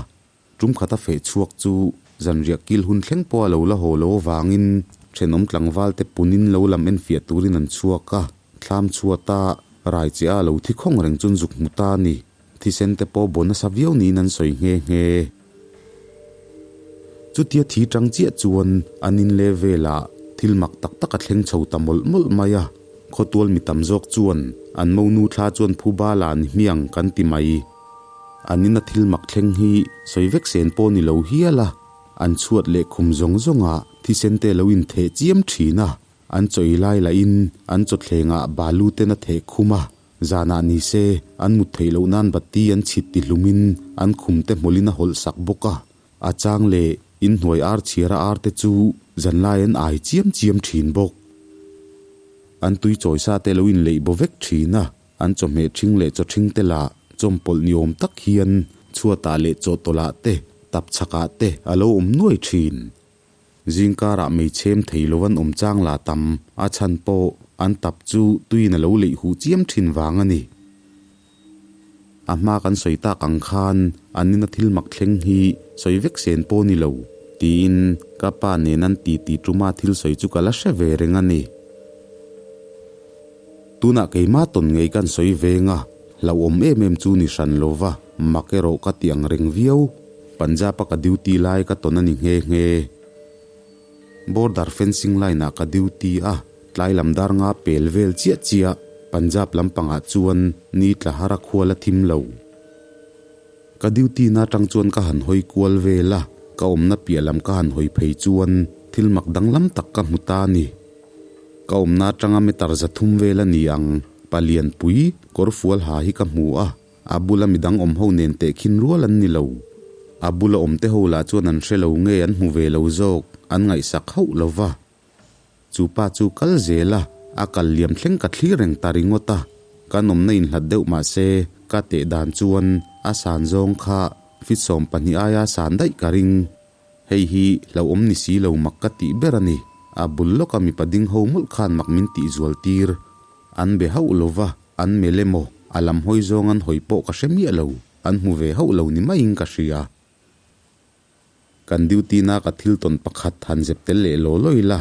Tum khata feh chhuak chu zanriah kil hun thleng pawh a lo la haw lo avangin thenawm tlangval te punin lo lam enfiah turin an chhuak a, thlam chhuata rai che a lo thi khawng reng chuan zuk hmu ta a ni. Thisen te pawh baw nasa viau niin an sawi nghe nghe. Chutia thi tang chiah chuan an in leh velah thil mak tak tak a thleng chho ta mawlh mawlh mai a, khawtual mi tam zawk chuan an monu thla chuan phuba la ni hmiang kan ti mai. An ina thil mak thleng hi sawi vek sen pawh ni lo hial a, an chhuat leh khum zawng zawngah thisen te lo intheh chiam thin a, an chawi lai lahin an chawthlengah balu ten a theh khum a, Zanah ni se, an mut theih loh nan bati an chhit ti hlumin an khum te hmawlhin a hawlh sak bawk a. A chang leh inhnuai ar chhiara ar te chu zanlai an ai chiam chiam thin bawk. An tui chawi sa te lo inleih baw vek thin a, an chawhmeh ṭhing leh chaw ṭhing te lah chawmpawlh ni awm tak hian chhuatah leh chawhtawlhah te, tapchhakah te a lo awm nuai thin. Zingkarah meichhem thei lo an awm chang la tam, a chhan pawh. An tap chu tuiin a lo leih huh chiam thin vang a ni. A hma kan sawi tak ang khan an ina thil mak thleng hi sawi vek sen pawh ni lo, tiin ka pa nen an titi tuma thil sawi chu ka la hre ve reng a ni. Tunah keimah tawn ngei kan sawi veng a, hlauhawm em em chu ni hran lo va, mak erawh ka ti ang reng viau. Punjab-a ka duty lai ka tawn a ni nghe nghe. Border fencing line ah ka duty a, tlai lam dar nga pel vel chiah chiah Punjab lampangah chuan ni tla har a khual a thim lo. Ka duty na atang chuan ka han hawi kual vel a, ka awmna piah lam ka han hawi phei chuan thil mak danglam tak ka hmu ta a ni. Ka awmna atanga meter 300 vel a ni ang, palianpui kawrfual ha hi ka hmu a. A bula midang awm ho nen tehkhin rual an ni lo. A bula awmte ho lah chuan an hre lo nge an hmu ve lo zawk, an ngaihsak hauh lo va. Chu pa chu kal zel a, a kal liam thleng ka thlir reng ta ringawt a. Kan awmna inhlat deuh mah se, ka teh dan chuan a san zawng kha fit 12 aia san daih ka ring. Hei hi hlauhawm ni si lo mak ka tih ber a ni. A bul lawka mipa ding ho mawlh khan mak min tih zual tir. An be hauh lo va. An mel emaw, a lam hawi zawng an hawi pawh ka hre miah lo, an hmu ve hauh lo ni maiin ka hria. Kan duty na ka thil tawn pakhat han zep tel leh law law ila.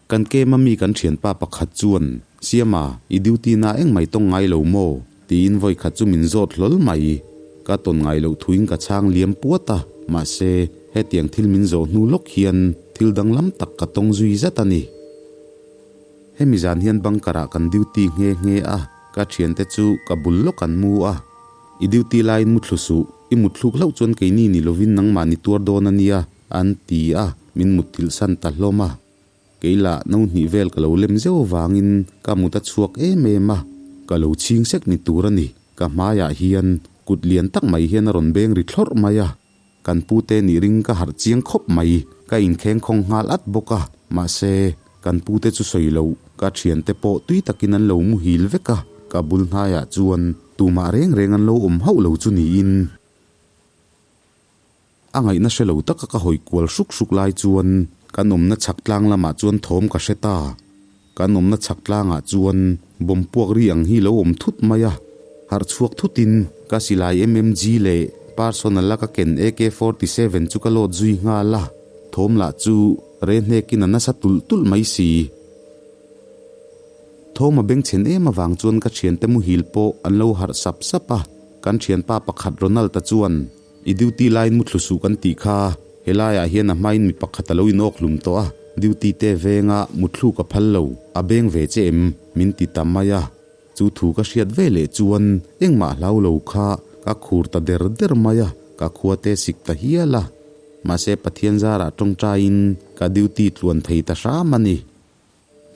Kan kem a mi kan thianpa pakhat chuan, Siama, i duty na engmai tawng ngai lo maw? tiin vawi khat chu min zawt hlawl mai. Ka tawn ngai loh thuin ka chhang liam puat a, mahse, hetiang thil min zawh hnu lawk hian thil danglam tak ka tawng zui zat a ni. Hemi zan hian bunker ah kan duty nghe nghe a, ka thiante chu ka bul lawk an mu a. I duty laiin mu thlu suh, i mut thluk hlauh chuan keini ni lovin nangmah ni tuar dawn a nia, an ti a, min mutthilh san ta hlawm a. Kei lah no hnih vel ka lo lem zeuh avangin ka mut a chhuak em em a, ka lo chhing sek ni tur a ni. Ka hmaiah hian kut lian tak mai hian a rawn beng ri thlawrh mai a. Kan pute nih ring ka harh chiang khawp mai, ka inkheng khawng nghal at bawk a, mahse, kan pute chu sawi loh, ka thiante pawh tui takin an lo muhil vek a, ka bul hnaiah chuan tumah reng reng an lo awm hauh lo chu niin. A ngaihna hre lo taka ka hawi kual hruk hruk lai chuan kan awmna chhak tlang lamah chuan thawm ka hre ta. Kan awmna chhak tlangah chuan bomb puak ri ang hi lo awm thut mai a, harh chhuak thutin ka silai MMG leh personal a ka ken AK 47 chu ka load zui nghal a, thawm lah chu re hnekin a nasa tulh tulh mai si. Thawm a bengchhen em avang chuan ka thiante muhil pawh an lo harh sap sap a, kan thianpa pakhat Ronald-a chuan I duty laiin mu thlu suh kan tih kha, helaiah hian a hmain mi pakhat a lo inawk hlum tawh a, duty te venga muthluk a phal lo, a beng ve che em? min ti ta mai a. Chu thu ka hriat ve leh chuan engmah hlau lo kha ka khur ta der der mai a, ka khua te sik ta hial a. Mahse Pathian zarah tawngtaiin ka duty tluan thei ta hram a ni.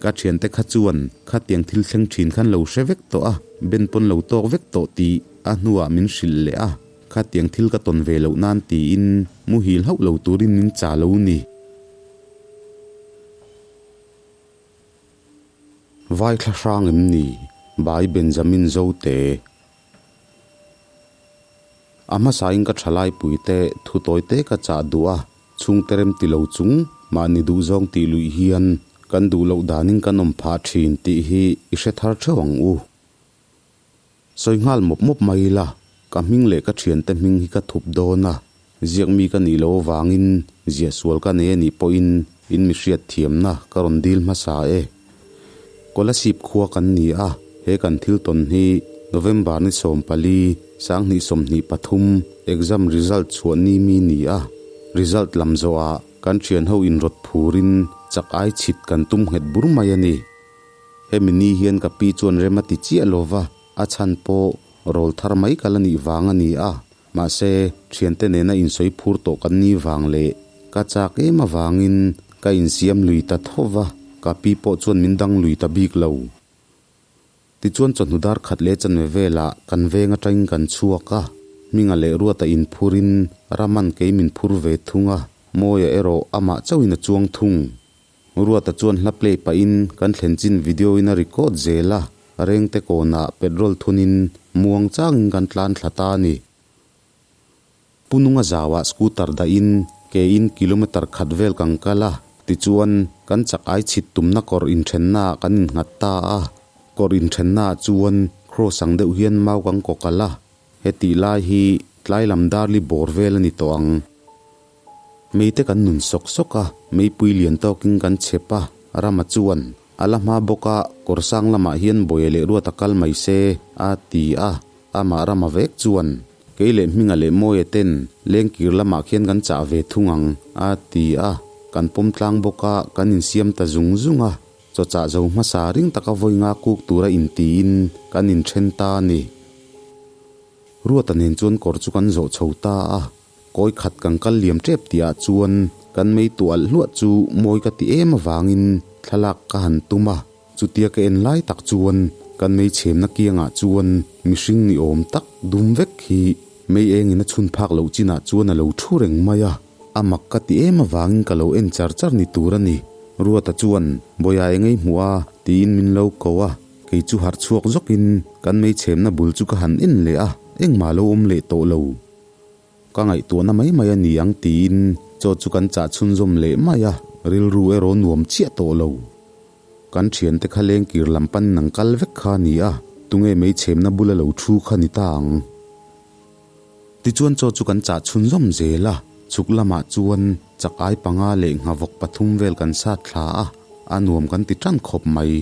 Ka thiante kha chuan khatiang thil thleng thin khan lo hre vek tawh a, ben pawn lo tawk vek tawh tih a hnuah min hrilh leh a, khatiang thil ka tawn ve loh nan tiin muhil hauh lo turin min cha lo ni. Vai thla hrang em ni? Bai Benjamin Zote. A hmasain ka thalaipui te thu tawi te ka chah duh a, chhungte rem ti lo chung mahni duhzawng tih luih hian kan duh loh danin kan awm phah thin tih hi i hre thar theuh ang u. Sawi nghal mawp mawp mai ila, ka hming leh ka thiante hming hi ka thup dawn a, ziak mi ka nih loh avangin ziah sual ka nei anih pawhin in mi hriat thiamna ka rawn dil hmasa e. Kolasib khua kan ni a, he kan thil tawn hi November ni 14, 2023 exam result chhuah ni mi ni a, result lam zawhah kan thianho inrawt phurin chak ai chhit kan tum nghet bur mai a ni. Hemi ni hian ka pi chuan rem a ti chiah lo va, a chhan pawh rawl thar mai ka la nih vang a ni a. Mahse, thiante nena insawi phur tawh kan ni vang leh ka chak em avangin ka insiam lui ta tho va, ka pi pawh chuan min dang lui ta bik lo. Tichuan chawhnu dar khat leh chanve velah kan veng atangin kan chhuak a, Hminga leh Ruata inphurin Raman kei min phur ve thung a, Mawia erawh amah chauhin a chuang thung. Ruata chuan hla play pahin kan thlen chin video in a record zel a, rengte kawnah petrol thunin muang changin kan tlan thla ta a ni. Pu Nunga zauah scooter dahin ke in kilometer khat vel kan kal a. Tichuan, kan chak ai chhit tumna kawr inthennaah kan innghat ta a. Kawr inthennaah chuan cross ang deuh hian mau kan kaw kalh a. Hetih lai hi tlai lam darli bawr vel a ni tawh ang. Meite kan nun sawk sawk a, meipui lian tawkin kan chhep a, Rama chuan, A la hma bawk a, kawr sang lamah hian Bawia leh Ruata kal mai se, a ti a. Amah Rama vek chuan, Kei leh Hminga leh Mawia ten lengkir lamah khian kan chah ve thung ang, a ti a. Kan pawm tlang bawk a, kan insiam ta zung zung a. Chawchah zo hmasa ring taka vawi nga kuk tura intiin kan inthen ta a ni. Ruata nen chuan kawr chu kan zawh chho ta a. Kawi khat kan kal liam tep tih ah chuan kan mei tu alh hluah chu mawi ka ti em avangin thlalak ka han tum a, chutia ka en lai tak chuan kan mei chhemna kiangah chuan mihring ni awm tak dum vek hi mei engin a chhun phak loh chinah chuan a lo thu reng mai a, a mak ka ti em avangin ka lo en char char ni tur a ni. Ruata chuan, Bawia engei hmuh a? tiin min lo ko a. Kei chu harh chhuak zawkin kan mei chhemna bul chu ka han en leh a, engmah lo awm leh tawh lo. Ka ngaihtuahna mai mai a ni ang tiin chaw chu kan chah chhunzawm leh mai a, rilru erawh nuam chiah tawh lo. Kan thiante kha lengkir lam panin an kal vek kha a ni a, tunge mei chhemna bula lo thu kha ni ta ang. Tichuan chaw chu kan chah chhunzawm zel a, chhuk lamah chuan chak ai panga leh nghavawk pathum vel kan sat thla a, a nuam kan ti tan khawp mai.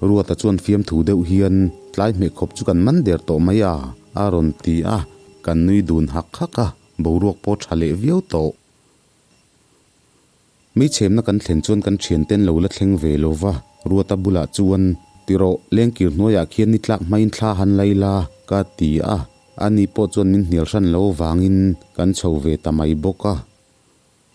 Ruata chuan fiamthu deuh hian tlai hmeh khawp chu kan man der tawh mai a, a rawn ti a, kan nui dun hak hak a, boruak pawh tha leh viau tawh. Meichhemna kan thlen chuan kan thianten lo la thleng ve lo va, Ruata bulah chuan, Ti rawh, lengkir hnuaiah khian ni tlak hmain thla han lai la, ka ti a, ani pawh chuan min hnial hran lo vangin kan chho ve ta mai bawk a.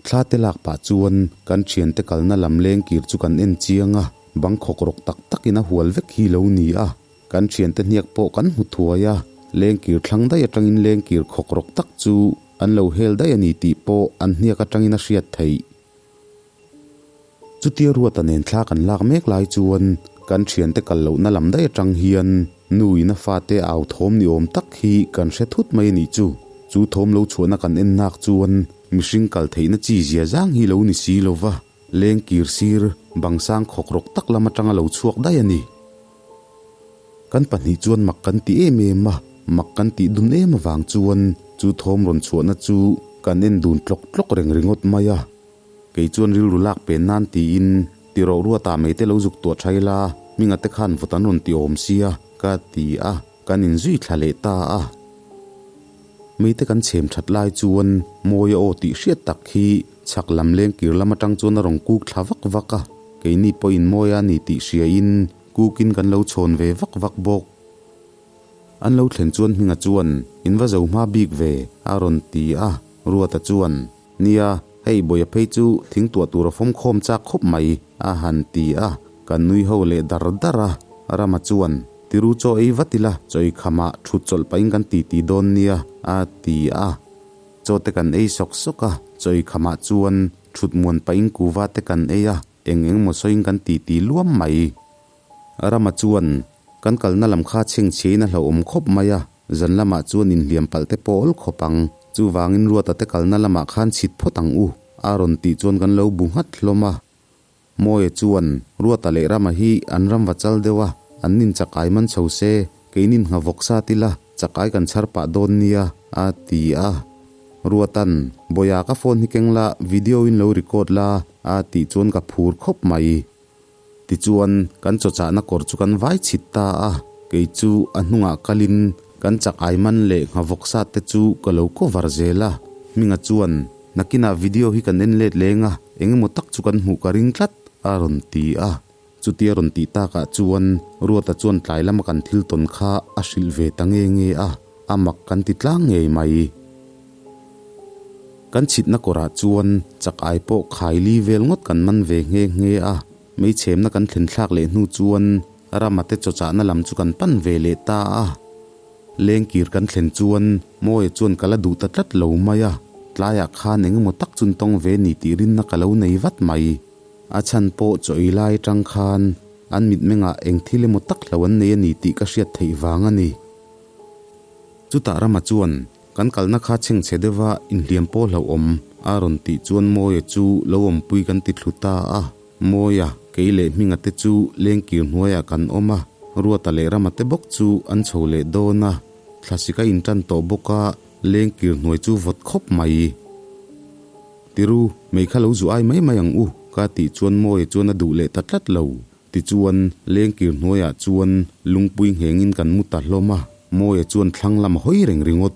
Thla te lak pah chuan kan thiante kalna lam lengkir chu kan en chiang a, bang khawk rawk tak takin a hual vek hi lo ni a. Kan thiante hniak pawh kan hmu thuai a, lengkir thlang daih atangin lengkir khawk rawk tak chu an lo hel daih a ni tih pawh an hniak atangin a hriat theih. Chutia Ruata nen thla kan lak mek lai chuan kan thiante kal lohna lam daih atang hian nu in a fate au thawm ni awm tak hi kan hre thut mai a nih chu. Chu thawm lo chhuahna kan en nak chuan mihring kal theihna chi zia zang hi lo ni si lo va, leng kir sir bang sang khawk rawk tak lam atanga lo chhuak daih a ni. Kan pahnih chuan mak kan ti em em a, mak kan tih dun em avang chuan chu thawm rawn chhuahna chu kan en dun tlawk tlawk reng ringawt mai a. Kei chuan rilru lak pen nan tiin ti rawh ruatah mai te lo zuk tuah tha ila, hminga te khan vawt an rawn ti awm sia ka ti a, kan inzui thla leh ta a. Meite kan chhem that lai chuan Mawia aw tih hriat tak hi chhak lam leng kir lam atang chuan a rawn kuk thla vak vak a, keini pawhin Mawia a ni tih hriain kukin kan lo chhawn ve vak vak bawk. An lo thlen chuan Hminga chuan, In va zo hma bik ve, a rawn ti a, Ruata chuan, Nia, hei Bawia phei chu thing tuah tur a fawm khawm chak khawp mai, a han ti a, kan nui ho leh dar dar a. Rama chuan, Tiru chaw ei vat ila, chaw ei khamah thut chawlh pahin kan titi dawn nia, a ti a. Chaw te kan ei sawk sawk a, chaw ei khamah chuan thut muan pahin kuva te kan ei a, eng eng maw sawiin kan titi luam mai. Rama chuan, Kan kalna lam kha chhengchhiain a hlauhawm khawp mai a, zan lamah chuan inhliam palh te pawh awl khawp ang. Chuvangin Ruata te kalna lamah khan chhit phawt ang u, a rawn tih chuan kan lo bu nghat hlawm a. Mawia chuan, Ruata leh Rama hi an ram va chal deuh a, an nin chakai man chho se, keinin nghavawk sat ila, chakai kan chhar pah dawn nia, a ti a. Ruatan, Bawia ka phone hi keng la, video in lo record la, a tih chuan ka phur khawp mai. Tichuan, kan chawchahna kawr chu kan vai chhit ta a, kei chu a hnungah kalin kan chak ai man leh nghavawk sat te chu ka lo cover zel a. Hminga chuan, Nakinah video hi kan en let leng a, eng emaw tak chu kan hmuh ka ring tlat, a rawn ti a. Chutia rawn tih takah chuan Ruata chuan tlai lama kan thil tawn kha a hrilh ve ta nge nge a, a mak kan ti tlang ngei mai. Kan chhitna kawrah chuan chak ai pawh khai li vel ngawt kan man ve nghe nghe a, meichhemna kan thlen thlak leh hnu chuan Rama te chawchahna lam chu kan pan ve leh ta a. Lengkir kan thlen chuan Mawia chuan ka la duh ta tlat lo mai a, tlaiah khan eng emaw tak chun tawng ve ni tih rinna ka lo nei vat mai. A chhan pawh chaw ei lai atang khan an mitmengah eng thil emaw tak hlo an nei a ni tih ka hriat theih vang a ni. Chutah Rama chuan Kan kalna kha chhengchhe deuha inhliam pawh hlauhawm. A rawn tih chuan Mawia chu lo awmpui kan ti thlu ta a. Mawia, kei leh Hminga te chu lengkir hnuaiah kan awm a, Ruata leh Rama te bawk chu an chho leh dawn a. Thlasik a intan tawh bawk a, lengkir hnuai chu vawt khawp mai. Tiru, mei kha lo zu ai mai mai ang u, ka tih chuan Mawia chuan a duh leh ta tlat lo. Tichuan, lengkir hnuaiah chuan lungpui nghengin kan mu ta hlawm a, Mawia chuan thlang lam a hawi reng ringawt.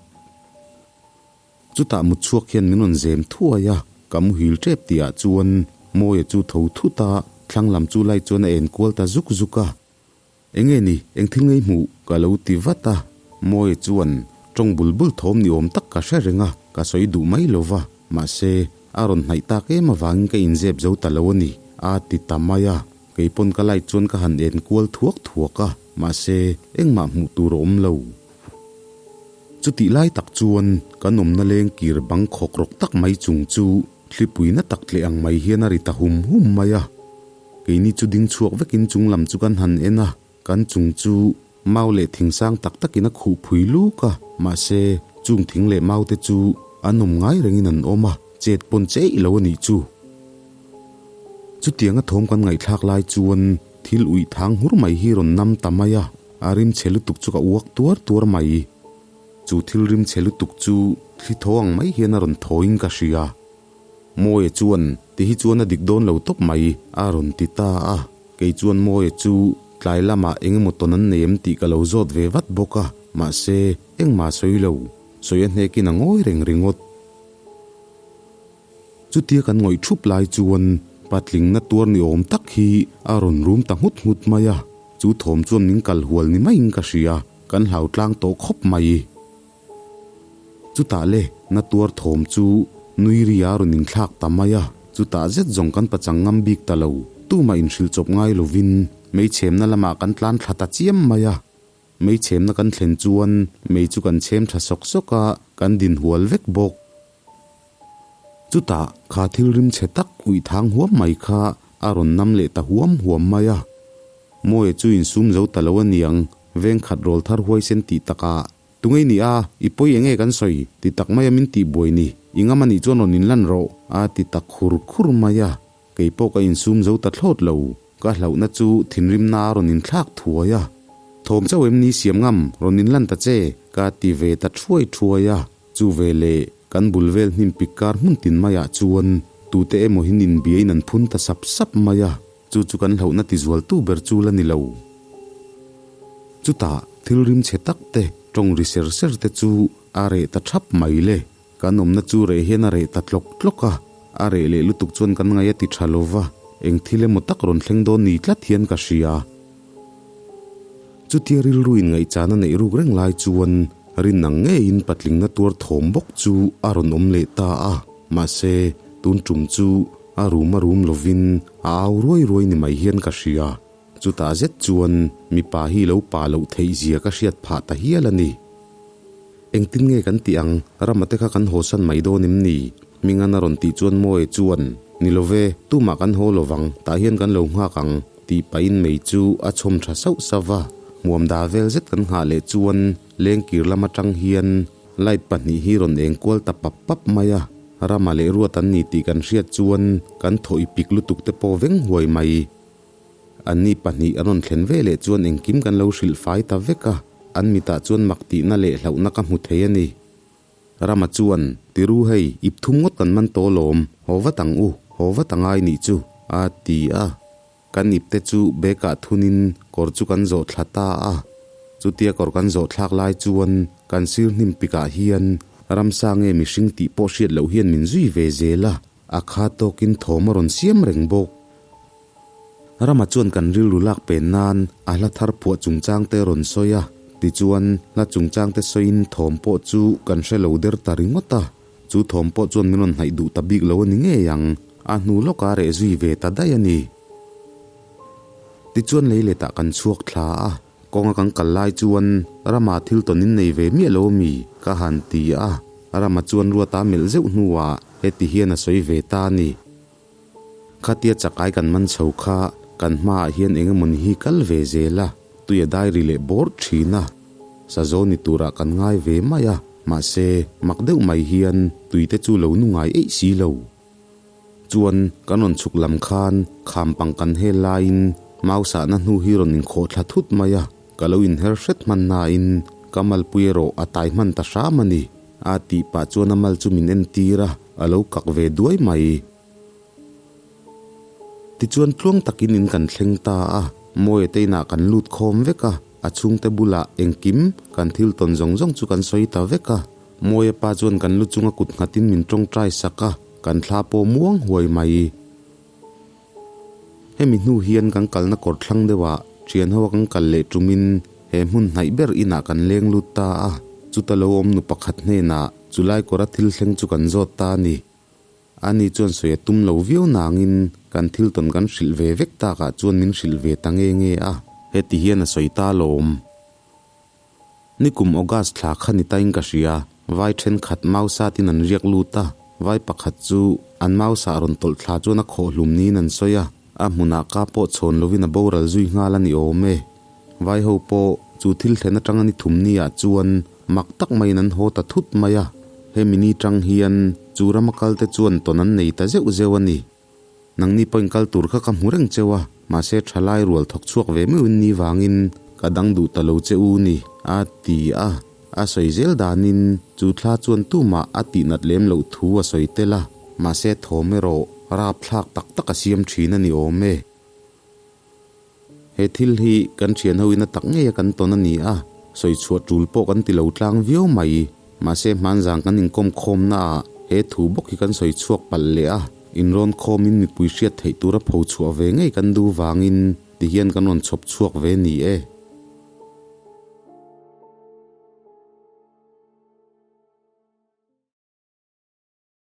Chutah mut chhuak hian min rawn zem thuai a, ka muhil tep tihah chuan Mawia chu tho thut a, thlang lam chu lai chuan a en kual ta zuk zuk a. Enge ni, eng thil ngei hmuh? ka lo ti vat a. Mawia chuan tawng bul bul thawm ni awm tak ka hre reng a, ka sawi duh mai lo va, mahse, a rawn hnaih tak em avangin ka inzep zo ta lo a ni, a ti ta mai a. Kei pawn ka light chuan ka han en kual thuak thuak a, mahse, engmah hmuh tur a awm lo. Chutih lai tak chuan kan awmna leng kir bang khawk rawk tak mai chung chu thlipui na tak tleh ang mai hian a ri ta hum hum mai a. Keini chu ding chhuak vekin chung lam chu kan han en a, kan chung chu mau leh thing sang tak takin a khuh phui luk a, mahse chung thing leh mau te chu an awm ngai rengin an awm a, chet pawn che ilo a nih chu. Chutianga thawm kan ngaihthlak lai chuan thil uih thang hur mai hi rawn nam ta mai a, a rim chhe lutuk chu ka uak tuar tuar mai. Chu thil rim chhe lutuk chu thli thaw ang mai hian a rawn thawiin ka hria. Mawia chuan ti hi chuan a dik dawn lo tawp mai a rawn ti ta a, kei chuan Mawia chu tlai lamah eng emaw tawn an nei em tih ka lo zawt ve vat bawk a, mahse engmah sawi lo, sawi a hnekin a ngawi reng ringawt. Chutia kan ngawih thup lai chuan patling na tuar ni awm tak hi a rawn rum ta nghut nghut mai a, chu thawm chuan min kal hual ni maiin ka hria, kan hlau tlang tawh khawp mai. Chutah le na tuar thawm chu nui ri a rawn inthlak ta mai a, chutah zet zawng kan pachang ngam bik ta lo, tumah inhrilh chawp ngai lovin meichhemna lamah kan tlan thla ta chiam mai a. Meichhemna kan thlen chuan mei chu kan chhem tha sawk sawk a, kan din hual vek bawk. Chutah kha thil rim chhe tak uih thang huam mai kha a rawn nam leh ta huam huam mai a. Mawia chu insum zo ta lo a niang, veng khat rawl thar huaisen tih takah, Tungei ni a, i pawi enge kan sawi? ti tak maia min tih buai ni, i ngam a nih chuan rawn inlan rawh, a ti ta khur khur mai a. Kei pawh ka insum zo ta thlawt lo, ka hlauhna chu thinrimna a rawn inthlak thuai a. Thawm chauh em ni siam ngam, rawn inlan ta che, ka ti ve ta thuai thuai a. Chu ve leh kan bul vel hnim pik kar hmun tin maiah chuan tute emaw hi ninbiain an phun ta sap sap mai a, chu chu kan hlauhna tizualtu ber chu la ni lo. Chutah thil rim chhe tak te, tawng ri ser ser te chu a reh ta thap mai le. Kan awmna chu reh hian a reh ta tlawk tlawk a, a reh leh lutuk chuan kan ngaih a ti tha lo va, eng thil emaw tak rawn thleng dawn ni tlat hian ka hria. Chutia rilru in ngaihchana neih ruk reng lai chuan rin ang ngeiin patlingna tuar thawm bawk chu a rawn awm leh ta a, mahse tun tum chu a rum a rum lovin a au ruai ruai ni mai hian ka hria. Chutah zet chuan mipa hi lo pa loh theih zia ka hriat phah ta hial a ni. Engtin nge kan tih ang, Rama te kha kan haw san mai dawn em ni? Hmingan a rawn tih chuan Mawia chuan, Ni lo ve, tumah kan haw lo vang, tah hian kan lo nghak ang, tih pahin mei chu a chhawm tha sauh sauh va. Hmuam da vel zet kan nghah leh chuan lengkir lam atang hian light pahnih hi rawn eng kual ta pap pap mai a, Rama leh Ruat an ni tih kan hriat chuan kan thaw i pik lutuk te pawh veng huai mai. Anni pahnih an rawn thlen ve leh chuan engkim kan lo hrilh fai ta vek a, an mitah chuan mak tihna leh hlauhna ka hmu thei a ni. Rama chuan, Tiru hei, ip thum ngawt kan man tawh lawm, haw vat ang u, haw vat a ngai nih chu, a ti a. Kan ip te chu bag ah thunin kawr chu kan zawh thla ta a. Chutia kawr kan zawh thlak lai chuan kan sir hnim pikah hian ramsa nge mihring tih pawh hriat loh hian min zui ve zel a, a kha tawkin thawm a rawn siam reng bawk. Rama chuan kan rilru lak pen nan a hla thar phuah chungchang te rawn sawi a, tichuan hla chungchang te sawiin thawm pawh chu kan hre lo der ta ringawt a, chu thawm pawh chuan min rawn hnaih duh ta bik lo a ni ngei ang, a hnu lawkah reh zui ve ta daih a ni. Tichuan lei letah kan chhuak thla a, kawnga kan kal lai chuan Rama thil tawn in nei ve miah lo a mi? ka han ti a, Rama chuan Ruata melh zeuh hnuah heti hian a sawi ve ta a ni. Khatia chakai kan man chho kha kan hmaah hian eng emawni hi kal ve zel a, tui a dai ri leh bawr thin a, sazaw ni turah kan ngai ve mai a. Mahse, mak deuh mai hian tui te chu lo nu ngai eih si lo. Chuan, kan rawn chhuk lam khan kham pang kan hel laiin mau sahna hnu hi rawn inkhawh thla thut mai a, ka lo inher hret hman nain ka malpui erawh a tai hman ta hram a ni. A tih pah chuan a mal chu min entir a, a lo kak ve duai mai. Tichuan tluang takin in kan thleng ta a, Mawia te inah kan lut khawm vek a, a chhungte bulah engkim kan thil tawn zawng zawng chu kan sawi ta vek a. Mawia pa chuan kan lu chunga kut nghatin min tawngtai sak a, kan thla pawh muang huai mai. Hemi hnu hian kan kalna kawr thlang deuhah thianho a kan kal leh tumin he hmun hnaih ber inah kan leng lut ta a, chuta lo awm nu pakhat hnenah chulai kawra thil thleng chu kan zawt ta a ni. Ani chuan sawi a tum lo viau nangin kan thil tawn kan hrilh ve vek takah chuan min hrilh ve ta nge nge a, heti hian a sawi ta alawm. Nikum August thla kha ni tain ka hria, vai thenkhat mau satin an riak lut a, vai pakhat chu an mau sah rawn tawlh thla chuan a khawh hlum niin an sawi a, a hmunah ka pawh chhawn lovin a boral zui nghal a ni awm e. Vai ho pawh chu thil thlen atanga ni thum ni ah chuan mak tak maiin an haw ta thut mai a, hemi ni tang hian chu rama kal te chuan tawn an nei ta zeuh zeuh a ni. Nangni pawhin kal tur kha ka hmu reng cheu a, mahse thalai rual thawk chhuak ve meuhin ni vangin ka dang duh ta lo che u ni, a ti a. A sawi zel danin chu thla chuan tumah a tihnat lem loh thu a sawi tel a, mahse thawm erawh rapthlak tak tak a siam thin a ni awm e. He thil hi kan thian ho in a tak ngei a kan tawn a ni a, sawi chhuah tul pawh kan ti lo tlang viau mai. Mahse hmanzang kan inkawm khawmna ah he thu bawk hi kan sawi chhuak palh leh a, inrawn khawmin mipui hriat theih tura pho chhuah ve ngei kan duh vangin ti hian kan rawn chhawp chhuak ve ni e.